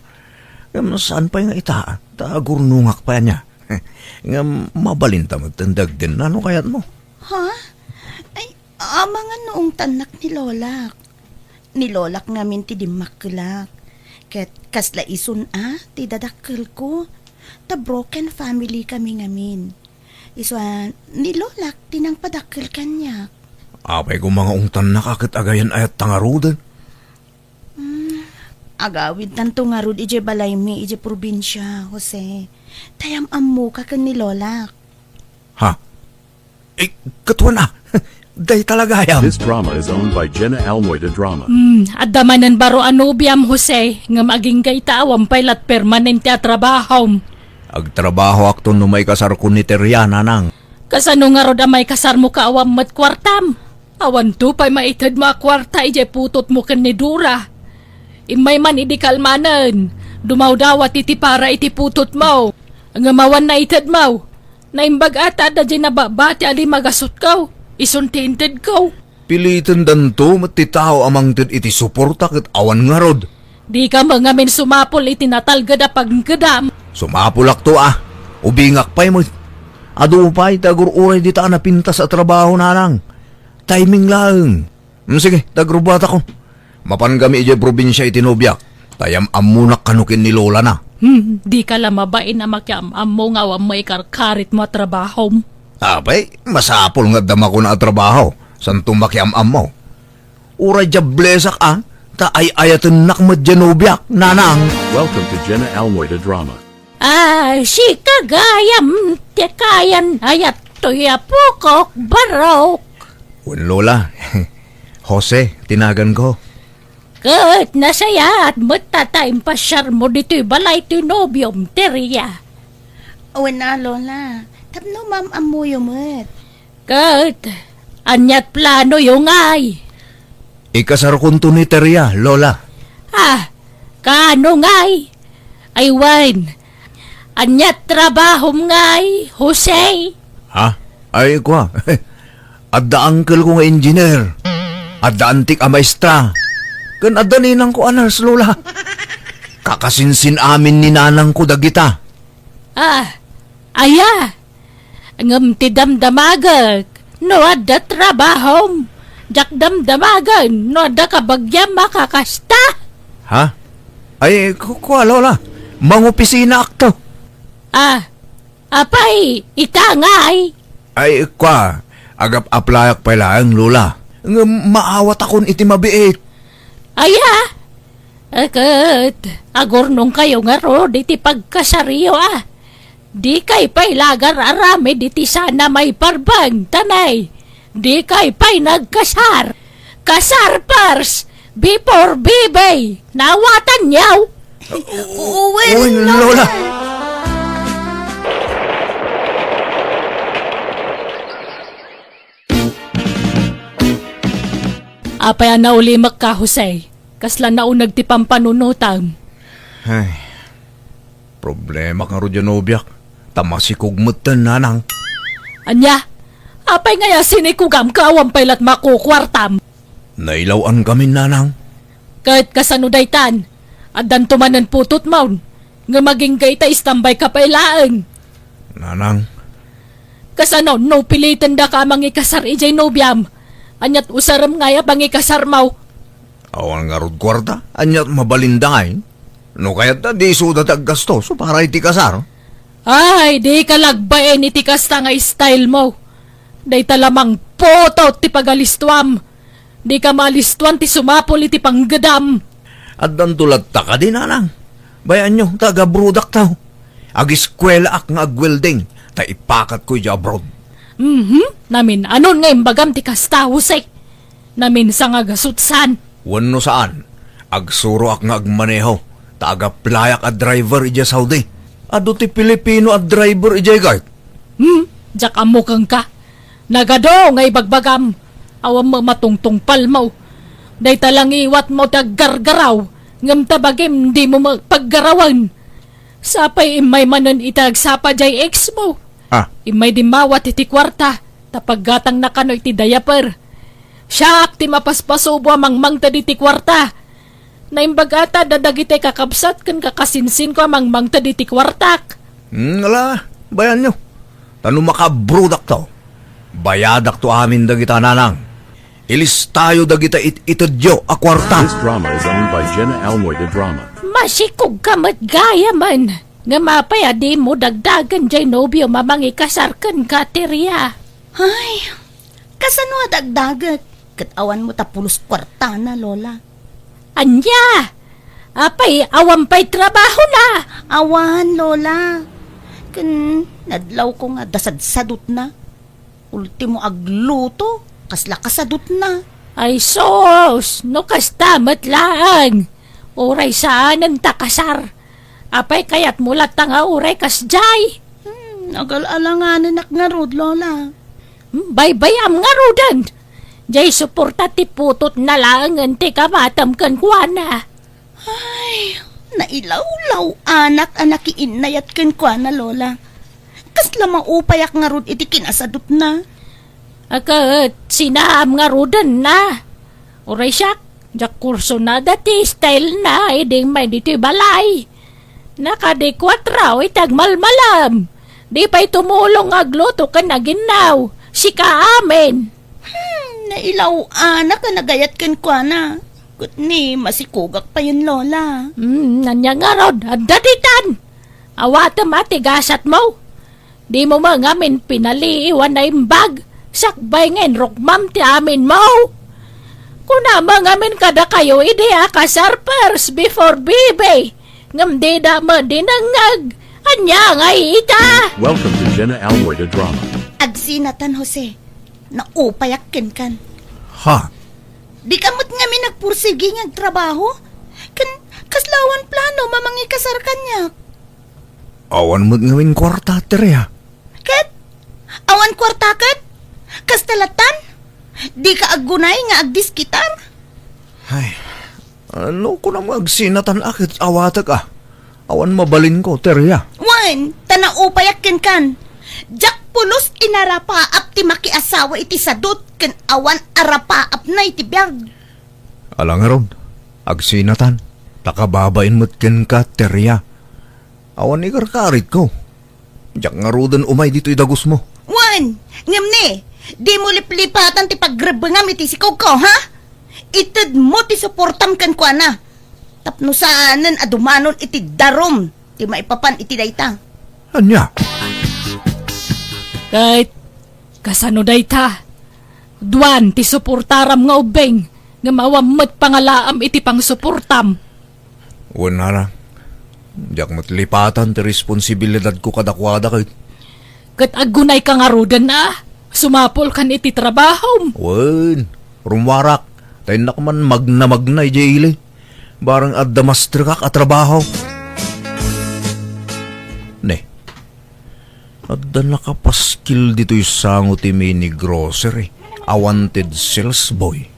Ngem saan pay nga ita, ta agurnongak pay ania. Ngem mabalinta met ti dagdennano kayatmo. Ha? Ay, amangan no ungtannak ni Lolak. Ni Lolak ngamin ti dimmakkelak. Ket kasla isun a ti dadakkelko. Ta broken family kami ngamin. Isu a ni Lolak ti nangpadakkel kaniak. Apay koma nga ungtannaka ket agayan-ayatta ngaruden? Hmm, agawidtanto ngarud idiay balaymi idiay probinsia, Jose. Ta yam-ammoka ken ni Lolak. Ha? Eh, katuan a. Dayta la gayam. This drama is owned by Jenna Almoy de Drama. Hmm, adda manen baro a nobiam, Jose, ngem agingga ita awan pay lat permanente a trabahom. Agtrabahoakto no maikasarko ni Teria, nanang. Kasano ngarud a maikasarmo ket awan met kuartam? Awanto pay maitedmo a kuarta idiay putotmo ken ni Dora. Immay man idi kalmanen, dumawdawat iti para iti putotmo. Ngem awan naitedmo. Naimbag a ta adda diay nababati a limagasutko, isun ti intedko. Pilitendanto met ti tao a mangted iti suporta ket awan ngarud. Dika met ngamin sumapul iti natalged a pagngedam. Sumapulakto a, ubingak pay met. Adu pay ti agur-uray dita a napintas a trabaho, nanang. Timing laeng. Mm, sige, ta agrubuatako. Mapan kami idiay probinsia iti nobiak. Ta yam-ammonak kano ken ni Lolana. Hmm, dika la mabain a makiam-ammo nga awan maikarkaritmo a trabahom. Apay, masapul nga adda makuna a trabaho. Santo makiam-ammo. Uray diablesak a, ta ay-ayatennak met diay nobiak, nanang. Welcome to Jenna Almoy the Drama. Ah, sika gayam ti kayan-ayat toy apokok, Barok. Wen, Lola. Jose, ti naganko. Ket nasayaat met ta, ta impasiarmo ditoy balay ti nobiom, Teria. Wen a, Lola. Tapno maam-ammoyo met. Ket, aniat planoyo ngay? Ikasarkonto ni Teria, Lola. Ah, kaano ngay? Ay wen, aniat trabahom ngay, Jose? Ha? Ay, kua. Adda uncle ko nga engineer. Adda antik a maestra. Ken adda ninangko a nurse, Lola. Kakasinsin amin ni nanangko dagita. Ah, aya? Ngem ti damdamagek, no adda trabahom, diak damdamagen no adda kabagiam a kakasta. Ha? Ay, ku-, kua, Lola. Mangopisinaakto. Ah, apay, ita ngay? Ay, kua, agap-aplayak pay laeng, Lola. Ngem maawatakon iti mabiit. Aya? Ket agurnongkayo ngarud iti pagkasaryo, a. Dikay pay la agar-aramid iti saan a maiparbeng, ta nay, dikay pay nagkasar. Kasar first, before baby. Naawatanyo? Wen, Wen, Lola. Lola. Apay a naulimekka, Jose? Kasla nauneg ti pampanunotam. Ay, problemak ngarud diay nobiak. Ta masikog metten, nanang. Ania? Apay ngay a sinikogam ket awan pay la't makukuartam? Nailaw-ankamin, nanang. Ket kasano daytan? Addanto manen putotmon, ngem agingga ita, istambayka pay laeng. Nanang. Kasano no pilitendaka a mangikasar idiay nobiam? Ania't usarem ngay a pangikasarmo? Awan ngarud kuarta, ania't mabalinda ngay? No kayatda, isuda ti aggastos para iti kasar. Ay, dika lagbain iti kasta nga stylemo. Dayta la mangputot ti pagalistuam. Dika maalistuan ti sumapul iti panggedam. Addanto latta kadi, nanang. Bayanyo, ta agabrodakto. Agiskuelaak nga agwelding, ta ipakatko idiay abroad. Mhm, namin-anon nga imbagam ti kasta, Jose? Naminsa nga gasutsan. Wenno saan, agsuroak nga agmaneho, ta agaplayak a driver idiay Saudi. Adu ti Pilipino a driver idiay ket. Hmm? Diak ammo kenka. Nagadu nga ibagbagam. Awan met matungtungpalmo. Dayta la ngiwatmo ti aggargaraw, ngem ta bagim dimo met paggarawen. Sapay immay manen iti agsapa diay ex mo. Ah. Immay dimmawat iti kuarta, ta paggatangna kano iti diaper. Siak ti mapaspasubo a mangmangted iti kuarta. Naimbag ata da dagiti kakabsat ken kakasinsinko a mangmangted iti kuartak. Hmm, ala, bayanyo. Ta no makabrodakto, bayadakto amin dagita, nanang. Ilistayo dagita it-itedyo a kuarta. This drama is owned by Jenna Almoy de Drama. Masikogka met gayamen. Ngem apay a dimo dagdagen diay nobiom a mangikasar kenka, Teria? Ay, kasano a dagdagek? Ket awan met a pulos kuartana, Lola. Ania? Apay, awan pay trabahona? Awan, Lola. Ken nadlawko nga adda sadsadutna. Ultimo agluto, kasla kasadutna. Ay sus, no kasta met laeng. Uray saanen ta kasar. Apay kayatmo latta nga uray kasdiay? Hmm, agal-alanganenak ngarud, Lola. Hmm, baybayam ngaruden. Diay suporta ti putotna laengen ti kamatem kenkuana. Ay, nailawlaw-anak a nakiinnayat kenkuana, Lola. Kasla maupayak ngarud iti kinasadutna. A ket, sinaam ngarudenna. Uray siak, diak kursunada ti stylena idi immay ditoy balay. Nakadikuatro iti agmalmalem. Di pay tumulong nga agluto ken aginnaw. Sika amin. Hmm, nailaw-anak a nagayat kenkuana. Ket ni, masikogak payen, Lola. Hmm, ania ngarud, adda ditan. Awatem a ti gasatmo. Dimo met ngamin pinaliiw a naimbag, sakbay nga inrukmam ti aminmo. Kunam met ngamin kadakayo idi a kasar first before baby, ngem dida met dinengngeg. Ania ngay ita? Welcome to Jenna Almoy the Drama. Agsinatan, Jose. Naupayak kenkan. Ha? Dika met ngamin agpursigi nga agtrabaho? Ken kasla awan plano a mangikasar kaniak? Awan met ngamin kuarta, Teria. Ket? Awan kuarta ket? Kasta lattan? Dika aggunay nga agdiskitar? Ay, ano ko nang agsinatan a ket awatek a? Awan mabalinko, Teria. Wen, ta naupayak kenkan. Diak Pulos inarapaap ti makiasawa iti sadut ken awan arapaapna iti biag. Ala ngarud, agsinatan, ta kababain met kenka, Teria. Awan ikarkaritko. Diak ngaruden umay ditoy dagusmo. Wen, ngem ni, dimo liplipatan ti pagrebbengam iti sikogko, ha? Itedmo ti suportam kenkuana. Tapno saanen a dumanon iti darum ti maipapan iti dayta. Ania? Ket kasano dayta? Duan ti suportaram nga ubbing, ngem awan met pangalaam iti pangsuportam. Wen, Nanang, diak met lipatan ti responsibilidadko kadakuada ket. Ket aggunayka ngaruden a sumapulkan iti trabahom. Wen, rummuarak, ta innak man magnamagna idiay ili. Barang adda mastrekak a trabaho. Ne, adda nakapaskil ditoy sango ti mini grocery a wanted sales boy.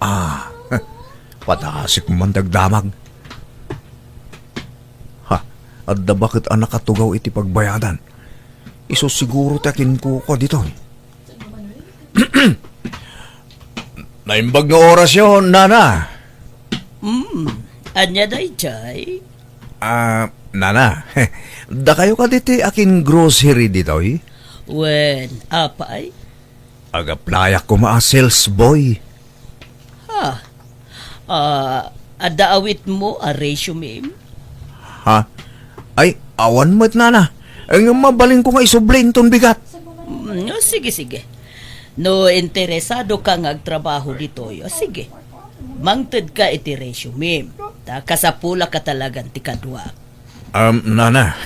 Ah, padasik man dagdamag. Ha, adda baket a nakatugaw iti pagbayadan. Isu siguro ti akinkukua ditoy. Naimbag nga orasyo, Nana. Hmm, ania daydiay? Ah, Nana, dakayo kadi ti akin-grocery ditoy? Wen, apay? Agaplayak koma a sales boy. Ha? Ah, adda awitmo a resume? Ha? Ay, awan met, Nana. Ngem mabalinko nga isubli inton bigat. Mm, sige, sige. No interesado ka nga agtrabaho ditoy, o sige. Mangted ka iti resume. Ta kasapulak a talagan ti kaduak. Um, Nana,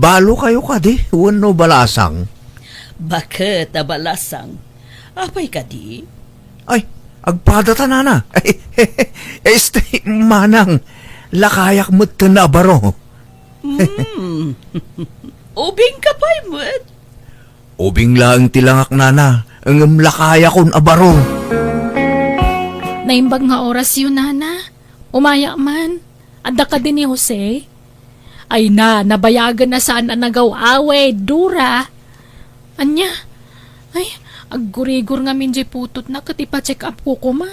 balo kayo kadi wenno balasang? Baket a balasang? Apay kadi? Ay, agpadata, Nana. Este, manang, lakayak met ken a baro. Hmm. Ubing ka pay met? Ubing laeng ti langak, Nana, ngem lakayakon a baro. Naimbag nga orasyo, Nana. Umayak man. Adda kadi ni Jose? Ay na, nabayagen a saan a nagaw-awid, Dora. Ania? Ay, aggurigor ngamin diay putotna ket ipa-check up ko koma.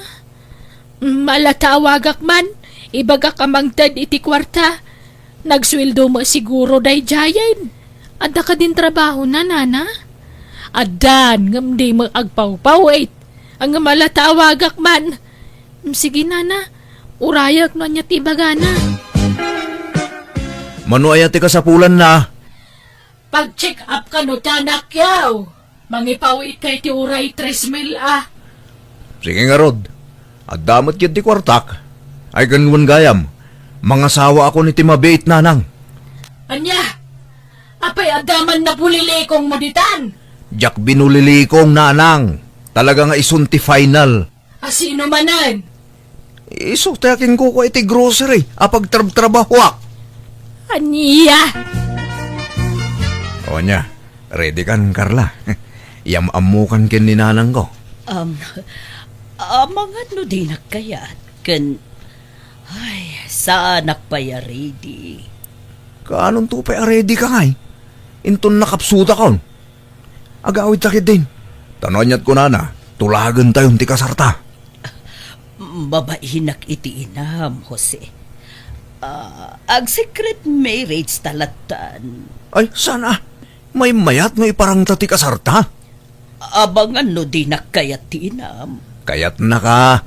Mm, ala ta awagak man, ibagak a mangted iti kuarta. Nagsueldo met siguro daydiayen. Adda kadin trabahona, Nana? Addan, ngem di met agpawpawit. Ngem ala ta awagak man. Mm, sige, Nana. Urayek no ania ti ibagana. Mano aya ti kasapulanna? Pag-check up kano ti anakyo. Mangipawitka iti uray tres mil a. Sige ngarud. Adda met ketdi kuartak. Ay, ken wen gayam, mangasawaakon iti mabiit, Nanang. Ania? Apay adda man nabulilikongmo ditan? Diak binulilikong, Nanang. Talaga nga isun ti final. A sino manen? Isu ti akinkukua iti grocery a pagtrabtrabahoak. Ania? O ania, ready kan, Carla? Yam-ammokan ken ni nanangko. Um, amangan no dinak kayat, ken, ay, saanak pay a ready. Kaanonto pay a ready ka ngay? Inton nakapsudakon. Agawidta ketdin. Ta no aniat kunana, tulagentayon ti kasarta. Mabainak iti inam, Jose. Ah, ag-secret marriage ta lattan. Ay, saan a? Maymayat no iparangta ti kasarta? Abangan no dinak kayat ti inam. Kayatnaka.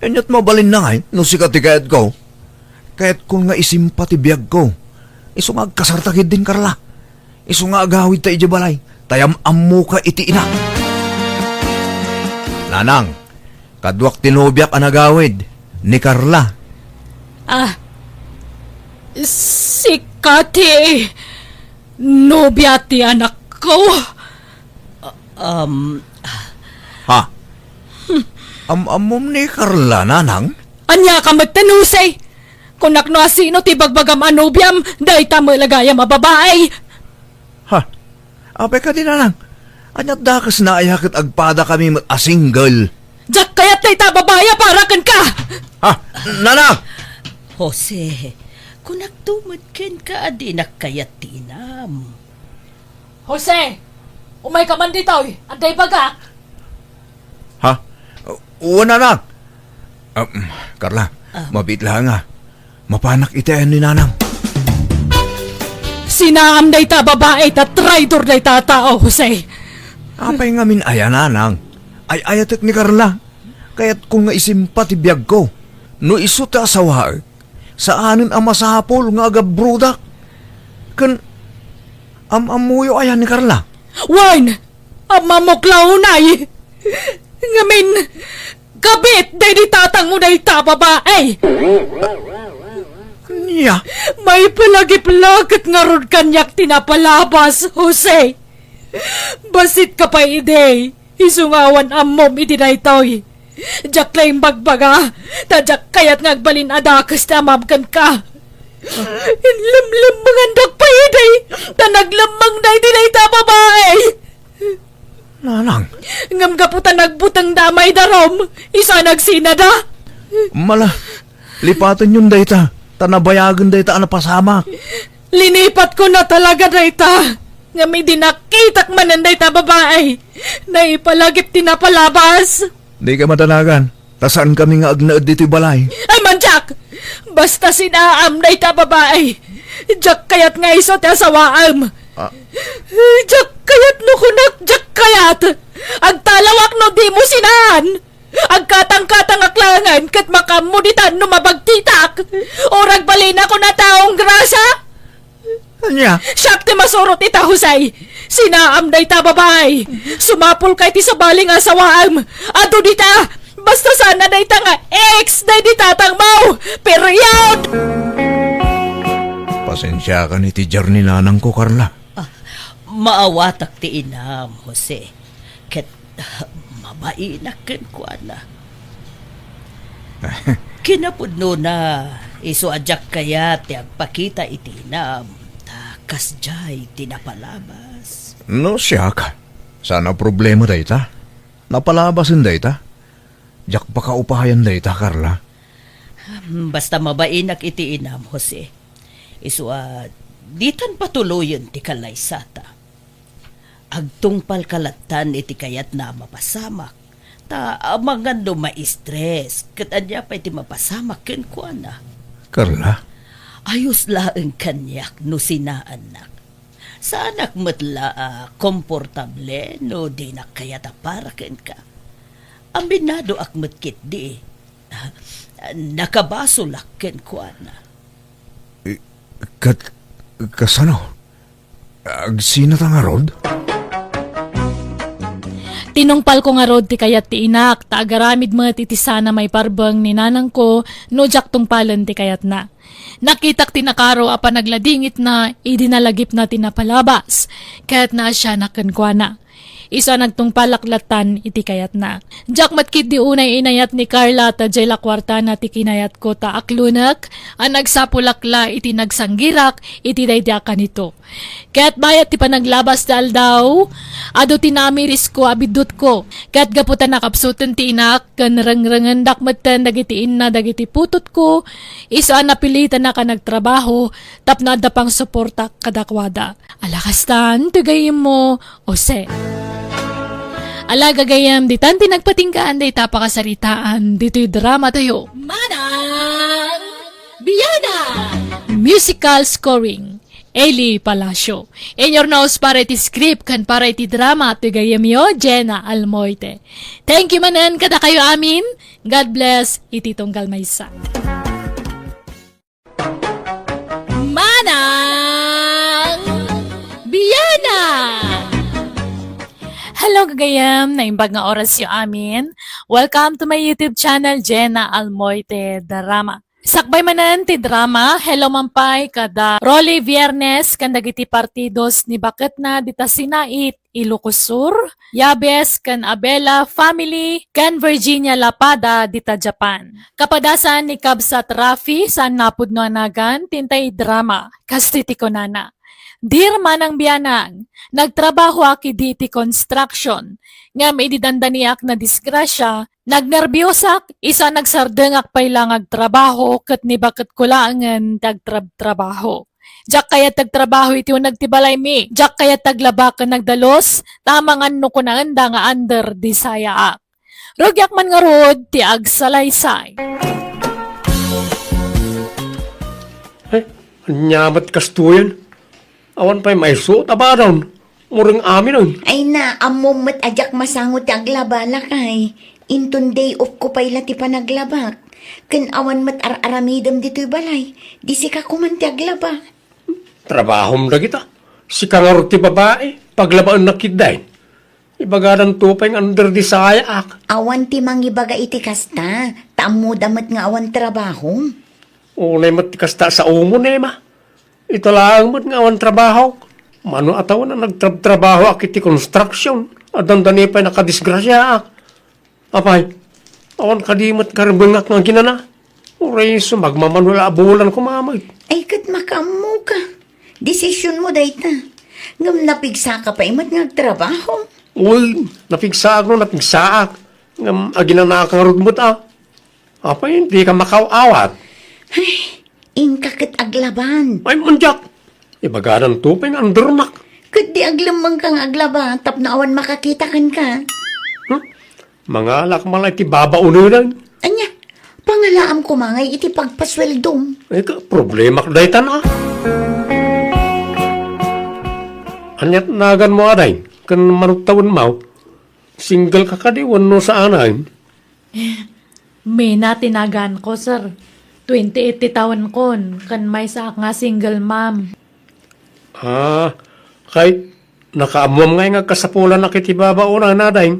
Aniat mabalinna ngay no sika ti kayatko? Kayatkon nga isimpa ti biagko. Isu nga agkasarta ketdin, Carla. Isu nga agawidta idiay balay, ta yam-ammoka iti ina. Nanang, kaduak ti nobiak a nagawid, ni Carla. Ah, sika ti nobia ti anakko? Ah, um, Ha? Am-ammom ni Carla, Nanang? Ania ka met, Jose? Kunak no asino ti bagbagam a nobiam, dayta met la gayam a babai. Ha? Apay kadi, Nanang? Aniat dakesna aya ket agpadakami met a single? Diak kayat dayta a babai a para kenka! Ha? Nanang! Jose, kunakto met kenka a dinak kayat ti inam. Jose! Umayka man ditoy! Adda ibagak! Ha? Wen, Nanang! Um, Carla, Ah. mabiit laeng a. Mapanak iti ayan ni Nanang. Sinaam dayta a babai ta traidor dayta a tao, Jose! Apay ngamin aya, Nanang? Ay-ayatek ni Carla. Kayatko nga isimpa ti biagko. No isu ti asawaek, saanen a masapul nga agabrodak. Ken am-ammoyo aya ni Carla? Wen, ammamok la unay. Ngamin, kabit daydi tatangmo dayta a babai. Ania? Maipalagip la ket ngarud kaniak ti napalabas, Jose. Bassit ka pay idi. Isu nga awan ammom iti daytoy. Diak la imbagbaga, ta diak kayat nga agbalin a dakes ti amam kenka. Inlemlemmengandak pay idi, ta naglemmengda iti dayta a babai. Nanang. Ngem gapu ta nagbutengda a maidarum, isu a nagsinada. Mala, lipatenyon dayta, ta nabayagen dayta a napasamak. Linipatkon a talaga dayta. Ngem idi nakitak manen dayta a babai, naipalagip ti napalabas. Dika madanagan, ta saankami nga agnaed ditoy balay. Ay, mandiak! Basta sinaam dayta a babai. Diak kayat nga isu ti asawaem. Ah. Diak kayat no kunak, diak kayat. Agtalawak no dimo sinaan. Agkatangkatangak laengen ket makaammo ditan no mabagtitak, o ragbalinak a taong grasa. Ania? Siak ti masurot ita, Jose. Sinaam dayta a babai. Sumapulka iti sabali nga asawaem. Adu dita. Basta saan a dayta nga ex daydi tatangmo. Period! Pasensiakan iti diar ni nanangko, Carla. Ah, maawatak ti inam, Jose. Ket, ah, mabainak kenkuana. Kinapudnona, isu a diak kayat ti agpakita iti inam, ta kasdiay ti napalabas. No siak, saan a problema dayta? Napalabasen dayta? Diak pakaupayan dayta, Carla. Hmm, basta mabainak iti inam, Jose. Isu a, ditan patuloyen ti kalaysata. Agtungpalka lattan iti kayatna a mapasamak, ta amangan no ma-stress, ket ania pay ti mapasamak kenkuana. Carla? Ayos laeng kaniak no sinaannak. Saanak met la a komportable no dinak kayat a para kenka. Aminadoak met ketdi. Nakabasolak kenkuana. Eh, kat-, kasano? Agsinata ngarud? Tinungpalko ngarud ti kayat ti inak, ta agaramid met iti saan a maiparbeng ni nanangko no diak tungpalen ti kayatna. Nakitak ti nakaro a panagladingitna idi nalagipna ti napalabas, ket naasianak kenkuana. Isu a nagtungpalak lattan iti kayatna. Diak met ketdi unay inayat ni Carla ta diay la kuartana ti kinayatko ta aklonek a nagsapulak la iti nagsanggirak iti daydi a kanito. Ket bayat ti panaglabas ti aldaw, adu ti naamirisko a biddutko. Ket gapu ta nakapsuten ti inak ken rengrengendak metten dagiti inna dagiti putotko, isu a napilitanak a nagtrabaho tapno adda pangsuportak kadakuada. Ala kastan ti gayyemmo, Jose. Ala gagayyem, ditan ti nagpatinggaan dayta a pakasaritaan ditoy dramatayo. Manang Biana! Musical scoring, Eli Palacio. In your nose para iti script ken para iti drama ti gayyemyo, Jenna Almoite. Thank you manen kadakayo amin. God bless iti tunggal maysa. Manang Biana! Hello, gagayem! Naimbag nga orasyo amin. Welcome to my YouTube channel, Jenna Almoite Drama. Sakbay manen ti drama, hello man pay kada Rolly Viernes ken dagiti partidos ni baketna dita sinait, Ilocos Sur, Yabes ken Abela family, ken Virginia Lapada dita Japan. Kapadasan ni Kabsat Rafi, saan napudno a nagan, ti intay drama, kastoy ti kunana, "Dear Manang Bianang, nagtrabahoak idi iti construction, ngem idi dandaniak nadisgrasya, nagnerbiosak, isu a nagsardengak pay la nga agtrabaho ket ni baketko laengen ti agtrabtrabaho. Diak kayat ti agtrabaho iti uneg ti balaymi. Diak kayat ti aglaba ken agdalus, ta amangan no kunaenda nga under disayaak. Rugiak man ngarud ti agsalaysay. Ay, ania met kastoyen? Awan pay maisuot a badon. Mureng aminen. Ay na, ammom met a diak masango ti aglaba, lakay. Inton day off ko pay la ti panaglabak. Ken awan met ar-aramidem ditoy balay. Di sika koman ti aglaba. Trabahom dagita. Sika ngarud ti babai, paglabaennak ketdin. Ibagadanto pay nga under disayaak. Awan ti mangibaga iti kasta, ta ammoda met nga awan trabahom. Unay met ti kasta a saomon, Emma. Ita laeng met nga awan trabahok. Mano a tawen a nagtrabtrabahoak iti construction, a dandani pay nakadisgrasiaak. Apay, awan kadi met karbengak nga aginana? Uray isu, magmamano la a bulan koma met. Ay, ket makaammoka. Desisionmo dayta. Ngem napigsaka pay met nga agtrabaho. Uy, napigsaak no napigsaak. Ngem aginanaak ngarud met a. Apay, dika makaaw-awat? Ay, inka ket aglaban. Ay, mandiak. Ibagadanto pay nga undernak. Ket di aglemmengka nga aglaba tapno awan makakita kenka. Hmm? Mangalak man la iti babaonen. Ania, pangalaam koma ngay iti pagpasueldom. Ay, ka, problemak daytan a. Aniat naganmo, aday? Ken mano ti tawenmo? Single ka kadi wenno saanen? Mina ti naganko, sir. Twenty-eight ti tawenkon, ken maysaak nga single mom. Ah, kay nakaammoam ngay nga agkasapulanak iti babaonen, aday?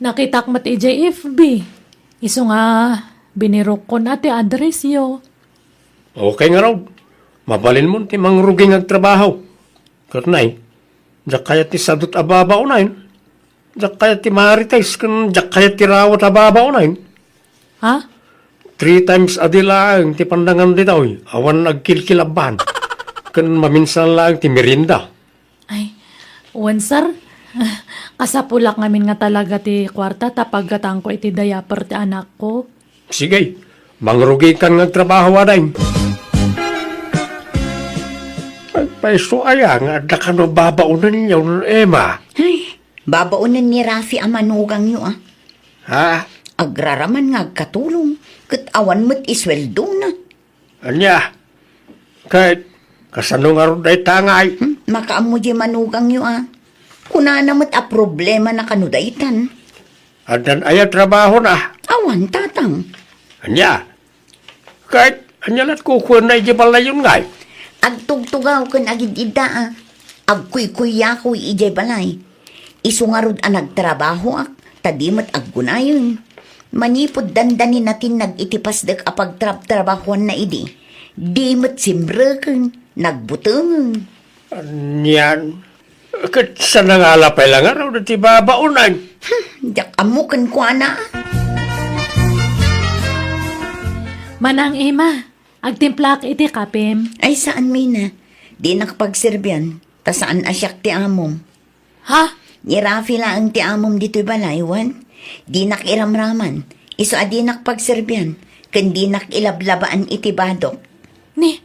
Nakitak met idiay F B. Isu nga binirukkon a ti addressyo. Okay ngarud. Mabalinmon ti mangrugi nga agtrabaho. Ket nay, diak kayat ti sadut a babaonen. Diak kayat ti marites ken diak kayat ti rawat a babaonen. Ha? Three times a day laeng ti pandangan ditoy, awan agkilkilabban. Ken maminsan laeng ti merienda. Ay, wen, sir. Kasapulak ngamin nga talaga ti kuarta ta paggatangko iti diaper ti anakko. Sige, mangrugikan nga agtrabaho, aday. Agpayso aya nga adda kano babaonenyo, Emma? Ay, babaonen ni Rafi a manugangyo, a. Ha? Agraraman nga agkatulong, ket awan met isueldona. Ania? Ket kasano ngarud dayta ngay? Hmm, makaammo diay manugangyo, a. Kunana met a problemana kano daytan. Addan aya trabahona? Awan, tatang. Ania? Ket ania lat kukuenna idiay balayon ngay? Agtugtugaw ken agid-idda, a. Agkuykuykuyakoy idiay balay. Isu ngarud a nagtrabahoak, ta di met aggunayen. Manipud dandani natin nagitipasdek a pagtrabtrabahoanna idi, di met simreken, nagbutengen. Anian? Ket sa nangala pay la ngarud ti babaonen? Hmm, diak ammo kenkuana. Manang Emma, agtimplaak iti kapem. Ay, saan, Mina. Dinak pagserbian, ta saan a siak ti amom. Ha? Ni Rafi laeng ti amom ditoy balay, wen? Dinak iramraman. Isu a dinak pagserbian, ken dinak ilablabaan iti badok. Ni,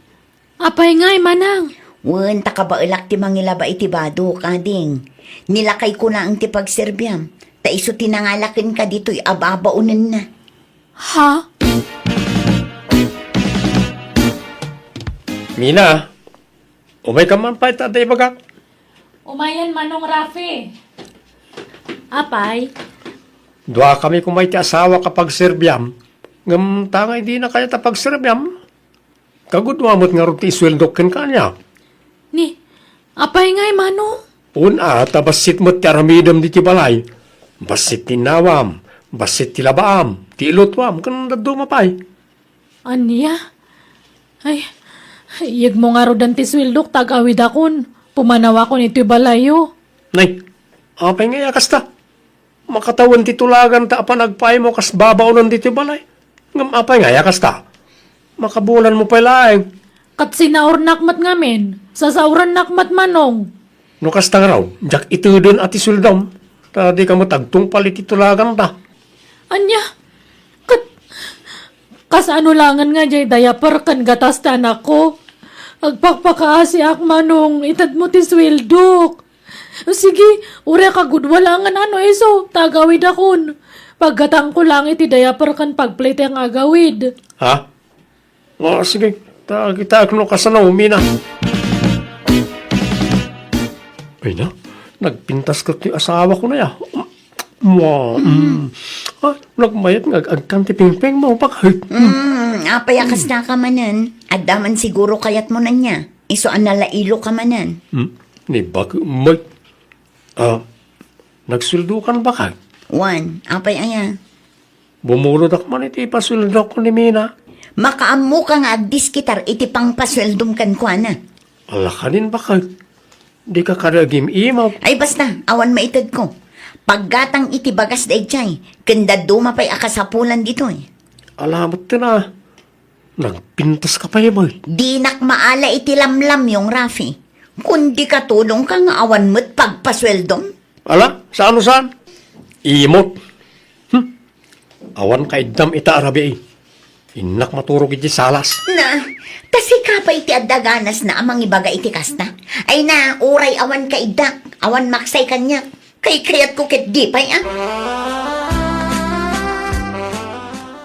apay ngay, manang? Wen, ta kabaelak ti mangilaba iti badok, ading. Ni lakayko laeng ti pagserbiam, ta isu ti nangala kenka ditoy a babaonenna. Ha? Mina, umayka man pay ta adda ibagak. Umayen, Manong Rafi. Apay? Duakami koma iti asawak a pagserbiam. Ngem ta ngay dina kayat a pagserbiam? Kagudua met ngarud ti isueldok kenka, ania? Ni, apay ngay, Manong? Wen a, ta bassit met ti aramidem ditoy balay. Bassit ti innawam, bassit ti labaam, ti ilutoam, ken dadduma pay. Ania? Ay, iyegmo ngaruden ti sueldok ta agawidakon, pumanawakon itoy balayyo. Nay, apay ngay a kasta? Makatawen ti tulaganta a panagpaaymo kas babaonen ditoy balay. Ngem apay ngay a kasta? Makabulanmo pay laeng. Ket sinaurnak met ngamin, sasaurnak met, Manong. No kasta ngarud, diak iteden a ti sueldom, ta dika met agtungpal iti tulaganta. Ania? Ket kasano laengen nga diay diaper ken gatas ti anakko? Agpakpakaasiak, Manong, itedmo ti sueldok. Sige, uray kagudua laengen no isu, ta agawidakon. Paggatangko laeng iti diaper ken pagplete nga agawid. Ha? O, sige. Ta, kitaek no kasano, Mina. Ay na, nagpintas ket ti asawak, no ya. Mua, mm. Ah, nagmayat nga ag-agkan ti pingpingmo, bakit? Mm, apay a kasta ka manen? Adda man siguro kayatmo ania. Isu a nalailo ka manen. Hmm? Ni bakit, may? Ah, nagsueldokan, bakit? Wen, apay aya? Bumulodek man iti ipasueldok ni Mina. Makaammoka nga agdiskitar iti pangpasueldom kenkuana. Ala kanin, bakit? Dika kadi agim-imaw. Ay, basta, awan maitedko. Paggatang iti bagas daydiay, ken dadduma pay a kasapulan ditoy. Ala met ten a. Nagpintas ka pay, bay. Dinak maala iti lamlamyong, Rafi. Kundi katulongka nga awan met pagpasueldom. Ala, saan no saan? Imot. Hmm. Awan kaiddam ita a rabii. Innak maturog iti salas. Na, ta sika pay ti adda ganasna a mangibaga iti kasta. Ay na, uray awan kaiddak, awan maksay kaniak. Kaykayatko ket di pay a.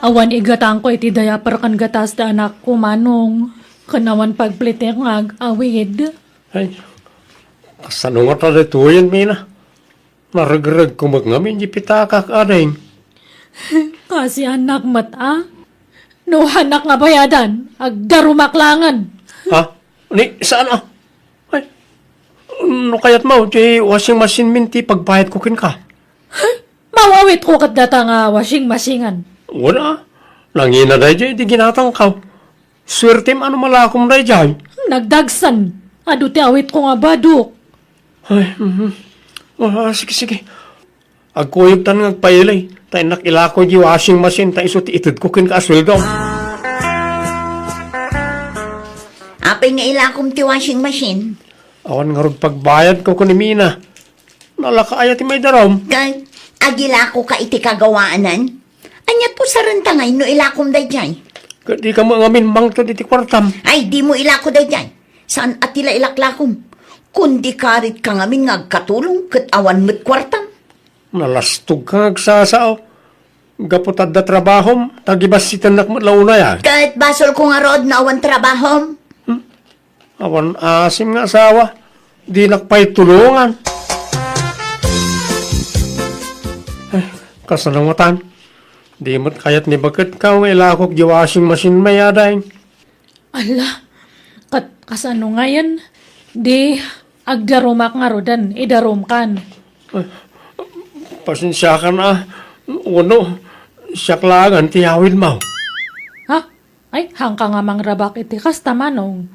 Awan igatangko iti diaper ken gatas ti anakko, Manong. Ken awan pagplete nga ag-awid. Ay, kasano ngata daytoyen, Mina? Naregregko met ngamin di pitakak, ading. Kaasiannak met a. No hanak nga bayadan, agdarumak laengen. Ha? Ni, saan a? Ay, no kayatmo, ti washing machine min ti pagbayadko kenka. Maw-awitko ket data nga washing machine-an. Wala. Nangina daydiay ti ginatangko. Suertem a no malakom daydiay. Nagdagsen. Adu ti awitko nga badok. Ay, mhm. Ah, sige, sige. Agkuyogtan nga agpaili. Ta innak ilako di washing machine, ta isu ti itedko kenka a sueldo. Apay nga ilakom ti washing machine? Awan ngarud pagbayadko ken ni Mina. Nalaka aya ti maidarum? Ken, agilakoka iti kagawaanan? Ania pusarenta ngay no ilakom daydiay? Ket dika met ngamin mangted iti kuartam. Ay, dimo ilako daydiay. Saan a ti la ilaklakom. Kundi karitka ngamin nga agkatulong ket awan met kuartam. Nalastogka nga agsasao. Gapu ta adda trabahom, ta gibassitennak met la unay a. Ket basolko ngarud no awan trabahom. Hmm? Awan asim nga asawa, dinak pay tulongan. Ay, kasano ngatan? Di met kayat ni baket ka nga ilakok di washing machine may, ading. Ala, kat-, kasano ngayen? Di agdarumak ngaruden, idarumkan. Ay, pasensiakan a, wenno, siak laengen ti awidmo. Ha? Ay, haanka nga mangrabak iti kasta, Manong.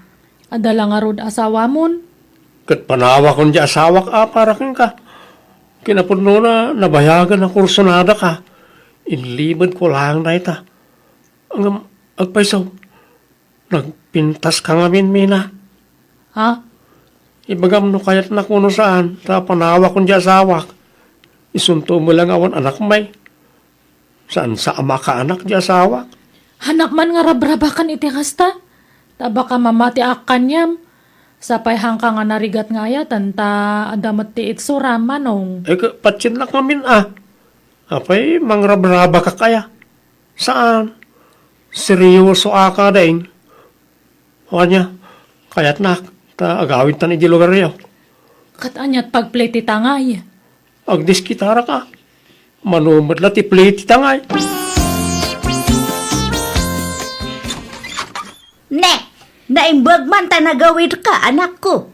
Adda la ngarud asawamon? Ket panawakon di asawak a para kenka. Kinapudnona, nabayagen a kursunadaka. Inlibedko laeng dayta. Ngem, agpayso, nagpintaska ngamin, Mina. Ha? Ibagam no kayatnak wenno saan, ta panawakon di asawak. Isunto met la nga awan anak may. Saan sa a makaanak di asawak? Hanak man nga rabrabakan iti kasta. Ta baka mamatiak kaniam. Sapay haanka nga narigat nga ayaten ta adda met ti itsuram, Manong. Eh, ka-, patiennak ngamin a. Apay, mangrabrabakak aya? Saan. Seryosoak a, deng. O ania, kayatnak, ta agawidtan iti lugaryo. Ket aniat pagplay ti tangay? Agdiskitarak a. Mano met la ti play ti tangay? Ne, naimbag man ta nagawidka, anakko.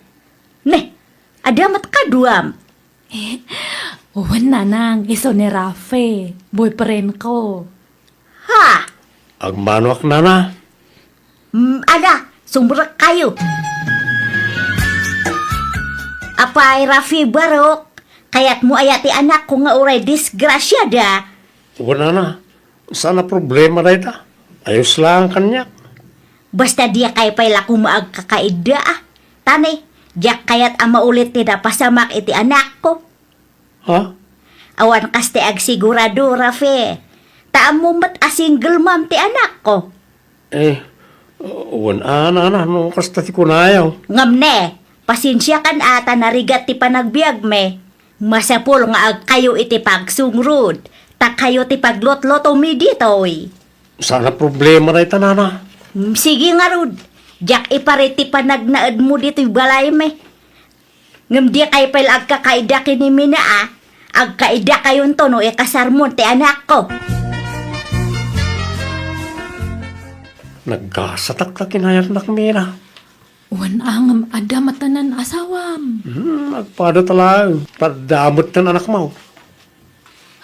Ne, adda met kaduam. Wen, nanang, isu ni Rafe, boyfriend ko. Ha? Agmanoak, nana. Mm, ala, sumrek kayo. Apay, Rafi Barok, kayatmo aya ti anakko nga uray disgrasiada? Wen, nana, saan a problema dayta. Ayos lang kaniak. Basta diak kayat pay la koma agkakaidda, a. Tani, diak kayat a maulit ti napasamak iti anakko. Ha? Awan kas ti agsigurado, Rafe. Ta ammom met a single mom ti anakko. Eh, Wen a, nana, no kasta ti kunayo. Ngem ne, pasensiakan a ta narigat ti panagbiagmi. Masapul nga agkayo iti pagsungrod, ta kayo ti paglutlutomi ditoy. Saan a problema dayta, nana. Mm, sige ngarud, diak iparit ti panagnaedmo ditoy balaymi. Ngem dikay pay la agkakaida ken ni Mina a, agkaidakayonto no ikasarmon ti anakko. Nagkasatak ta kinayatnak, Mina. Wen a, ngem adda met ti nan-asawam. Hmm, agpada ta laeng, ta adda met ti nan-anakmo.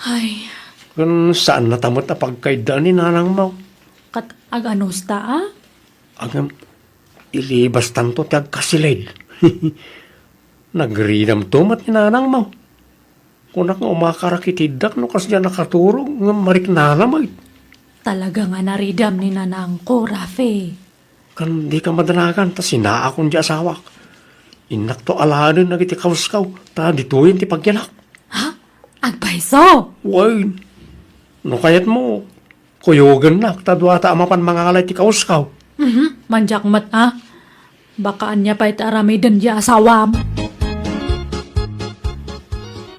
Ay. Ken saanna ta met a pagkaidaan ni nanangmo. Ket ag-anusta a? Agam, ilibastanto ti agkasilid. Nagridamto met ni nanangmo. Kunak nga umakar a kitiddak no kasdiay a nakaturog ngem mariknana met. Talaga nga naridam ni nanangko, Rafe. Ken dika madanagan ta sinaakon diay asawak. Innakto alaenen dagiti kaweskawko ta ditoyen ti pagyanak. Ha? Agpayso? Wen. No kayatmo, kuyogennak ta duata a mapan mangalay ti kaweskawko. Mhm, mandiak met a. Baka ania pay ti aramiden diay asawam.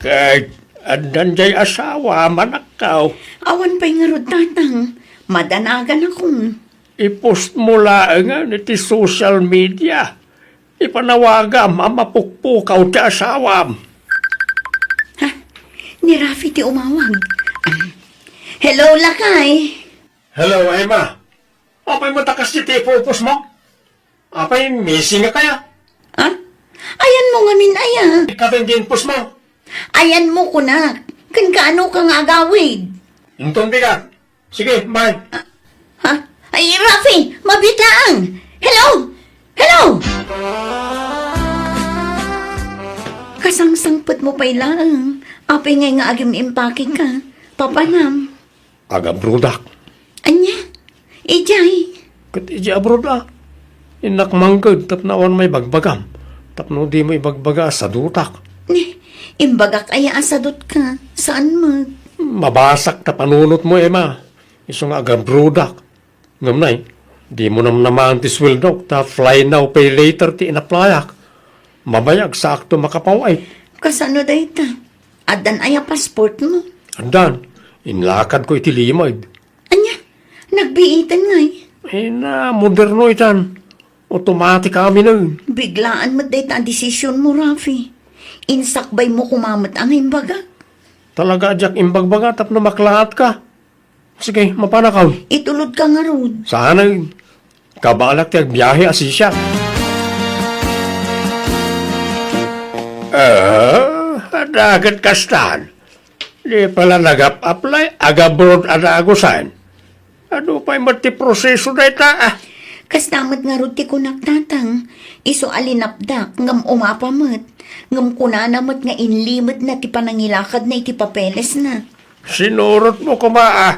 Ket addan diay asawam, anakko. Awan pay ngarud, Tatang. Madanaganakon. I-post mo laengen iti social media. Ipanawagam a mapukpukaw ti asawam. Ha? Ni Rafi ti umawag. Ah. Hello, lakay. Hello, Emma. Apay met a kasdi ti ipupos mo? Apay, missing ka kaya? Ha? Ayanmo ngamin aya? Ikaw ti inpos mo. Ayanmo kunak. Ken kaano ka nga agawid? Inton bigat. Sige, bye. Ah, ha? Ay, Rafi, mabiit laeng. Hello? Hello? Kasangsangpet mo pay laeng. Apay ngay nga agim-impake ka? Papanam? Agabrodak. Ania? Idiay? Ket idiay abroad a. Innak mangked tapno awan maibagbagam. Tapno dimo ibagbaga a sadutak. Ne, imbagak aya a sadutka? Saan met? Mabasak ta panunotmo, Emma. Isu nga agabrodak. Ngem nay, dimo namnamaen ti sueldok ta fly now, pay later ti inaplayak. Mabayag, saakto makapaw-it. Kasano dayta? Addan aya passportmo? Addan. Inlakadko iti limed. Ania? Nagbiiten ngay? Ay, na, moderno itan. Automatic aminen. Biglaan met dayta a desisionmo, Rafi. Insakbaymo koma met a nga imbagak. Talaga a diak imbagbaga tapno maklaatka. Sige, mapanakon. Itulodka ngarud. Saanen. Kabaelak ti agbiahe a sisiak. Ah, adda ket kastan. Di pay la nagap-apply, agabroad a nagusan. Adu pay met ti proseso dayta, ah. Kasta met ngarud ti kunak, Tatang. Isu a linapdak, ngem umapa met. Ngem kunana met nga inlimetna ti panangilakadna iti papelesna. Sinurotmo koma, ah.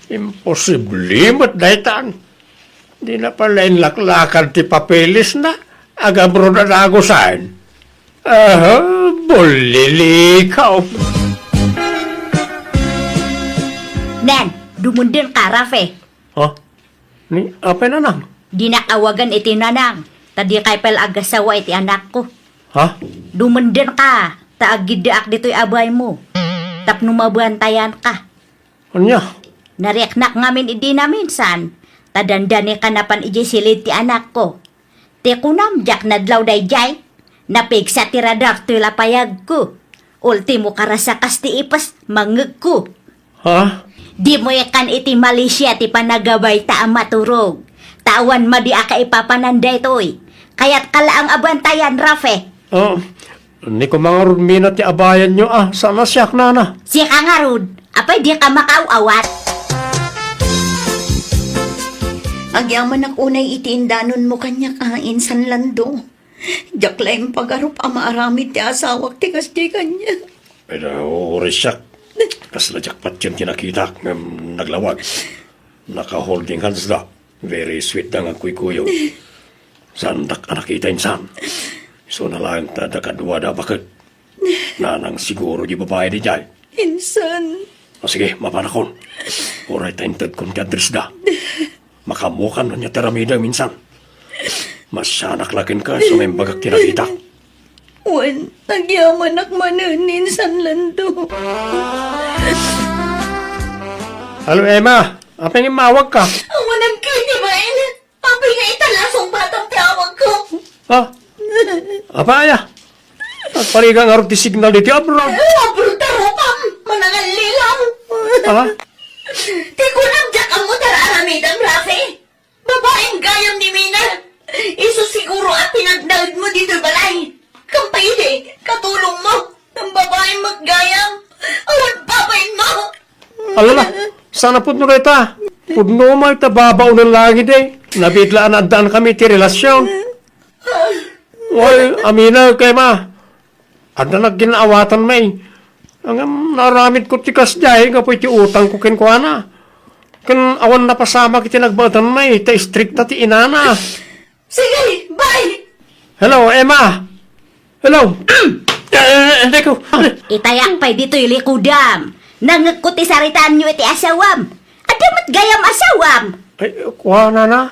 Imposible met daytan. Dina pay la inlaklakad ti papelesna, agabroad a nagusan. Aha, bullilikaw. Nen, dumundeng ka, Rafe. Ha? Ni, apay, nanang? Dinak awagan iti nanang, ta dikay pay la agasawa iti anakko. Ha? Dumundeng ka, ta agiddaak ditoy a baymo. Tapno mabantayan ka. Ania? Nariknak ngamin idi naminsan, ta dandani ka napan idiay silid ti anakko. Ti kunam, diak nadlaw daydiay. Napigsa ti radar toy lapayagko. Ultimo, karasakas ti ipes, mangngegko. Ha? Dimo ikan iti Malaysia ti panagabay ta a maturog. Ta awan madi a kaipapanan daytoy. Kayat ka laeng a bantayan, Rafe. Ah, ni koma ngarud, Mina, ti abayanyo a, saan a siak, nana? Sika ngarud, apay dika makaaw-awat? Agyamanak unay iti indanonmo kaniak a, insan Lando. Diak la impagarup a maaramid ti asawak ti kasdi kaniak. Pero, uray siak. Kasla diak patien ti nakitak ngem naglawag. Naka-holding hands da. Very sweet da nga agkuykuyo. Saandak a nakita insan. Isuna laeng ta adda kaduada a baket. Nanang siguro di babai daydiay. Insan. O sige, mapanakon. Uray ta intedkon ti address da. Makaammokan no ania ti aramidek minsan. Masianak la kenka isu nga imbagak ti nakita. Wen, agyamanak manen ni insan Lando. Hello, Emma. Apay nga immawagka? Awanem kay ti bain. Apay nga ita la sungbatam ti awagko? Ha? Apay aya? Agparigat ngarud ti signal ditoy abroad. Abroad ta rupam. Manangallilaw. Ha? Ti kunam, diak ammo ti ar-aramidem, Rafi. Babaem gayam ni Mina. Isu siguro a pinagnaedmo ditoy balay. Ngem pay idi, katulongmo. Ngem babaem met gayam. Awan babaenmo. Alala, saan a pudno dayta? Pudno met ta babaonen langit, eh. Nabiit la a naaddaan kami ti relasion. Wen, aminaek, Emma. Adda nagin-awatan, may. Ngem naaramidko ti kasdiay gapu iti utangko kenkuana. Ken awan napasamak iti nagbaetan, may, ta istrikta ti inana. Sige, bye! Hello, Emma! Hello! Eh, eh, teko. Itayak pay ditoy likudam. Nangngegko ti saritaanyo iti asawam. Adda met gayam asawam. Ay, kua, nana.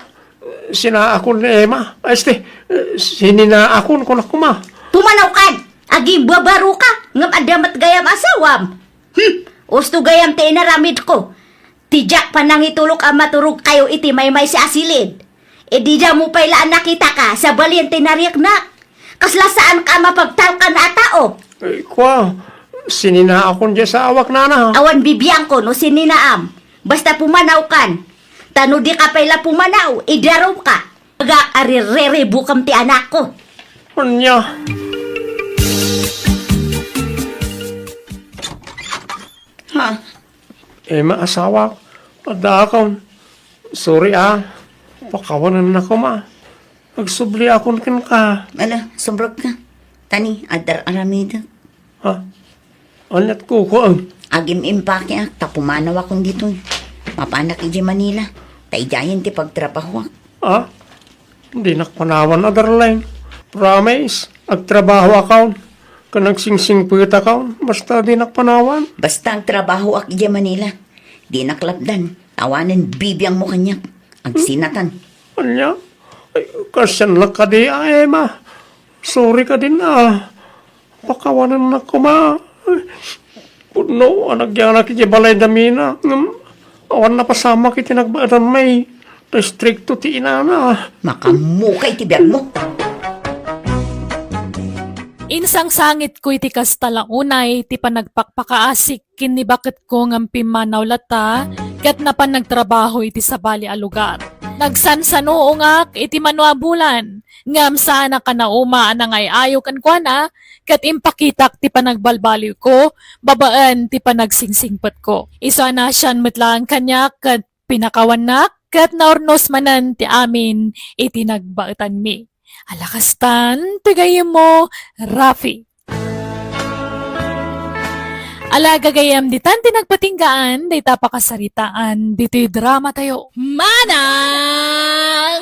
Sinaakon ni Emma. Ay, este, eh, sininaakon, kunak koma. Pumanawkan! Agimbabaroka, ngem adda met gayam asawam. Hmm, usto gayam ti inaramidko. Ti diak panangitulok a maturogkayo iti maymaysa a silid. Idi damo pay la a nakitaka, sabali ti narieknak. Kasla saanka a mapagtalkan a tao. Ay, kua, sininaakon diay asawak, nana. Awan bibiangko no sininaam. Basta pumanawkan. Ta no dika pay la pumanaw, idarumka. Agak a ririribukem ti anakko. Ania? Ha? Emma, asawak, addaakon. Sorry, a. Pakawanennak koma. Agsubliakon kenka. Ala, sumrekka. Tani, adda ar-aramidek. Ha? Aniat kukuam? Agim-impakeak ta pumanawakon ditoy. Mapanak idiay Manila. Ta idiayen ti pagtrabahoak. Ha? Dinak panawan a, darling. Promise, agtrabahoakon. Ken agsingsingpetakon. Basta dinak panawan. Basta agtrabahoak idiay Manila. Dinak lapdan. Awanen bibiangmo kaniak. Agsinatan. Ania? Ay, kasiannak kadi, a, Emma. Sorry kadin, a. Pakawanennak koma. Pudno a nagyanak idiay balay da Mina. Ngem awan napasamak iti nagbaetan, may. Ta istrikto ti inana. Makaammoka iti biagmo. Insangsangitko iti kasta la unay ti panagpakpakaasik ken ni baketko ngem pimmanaw latta ket napan nagtrabaho iti sabali a lugar. Nagsansanuongak iti mano a bulan, ngem saanak a nauma a nangay-ayo kenkuana ket impakitak ti panagbalbaliwko babaen ti panagsingsimpetko. Isu a naasian met laeng kaniak ket pinakawannak ket naurnos manen ti amin iti nagbaetanmi. Ala kastan, ti gayyemmo, Rafi. Ala gagayyem, ditan ti nagpatinggaan dayta pakasaritaan ditoy dramatayo. Manang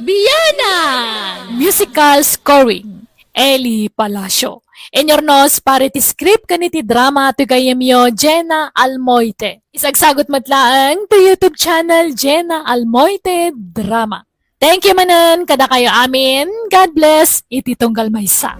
Bianang! Musical scoring, Eli Palacio. Inurnos para iti script ken iti drama ti gayyemyo, Jenna Almoite. Isagsagut met laeng ti YouTube channel, Jenna Almoite Drama. Thank you manen kadakayo amin. God bless iti tunggal maysa.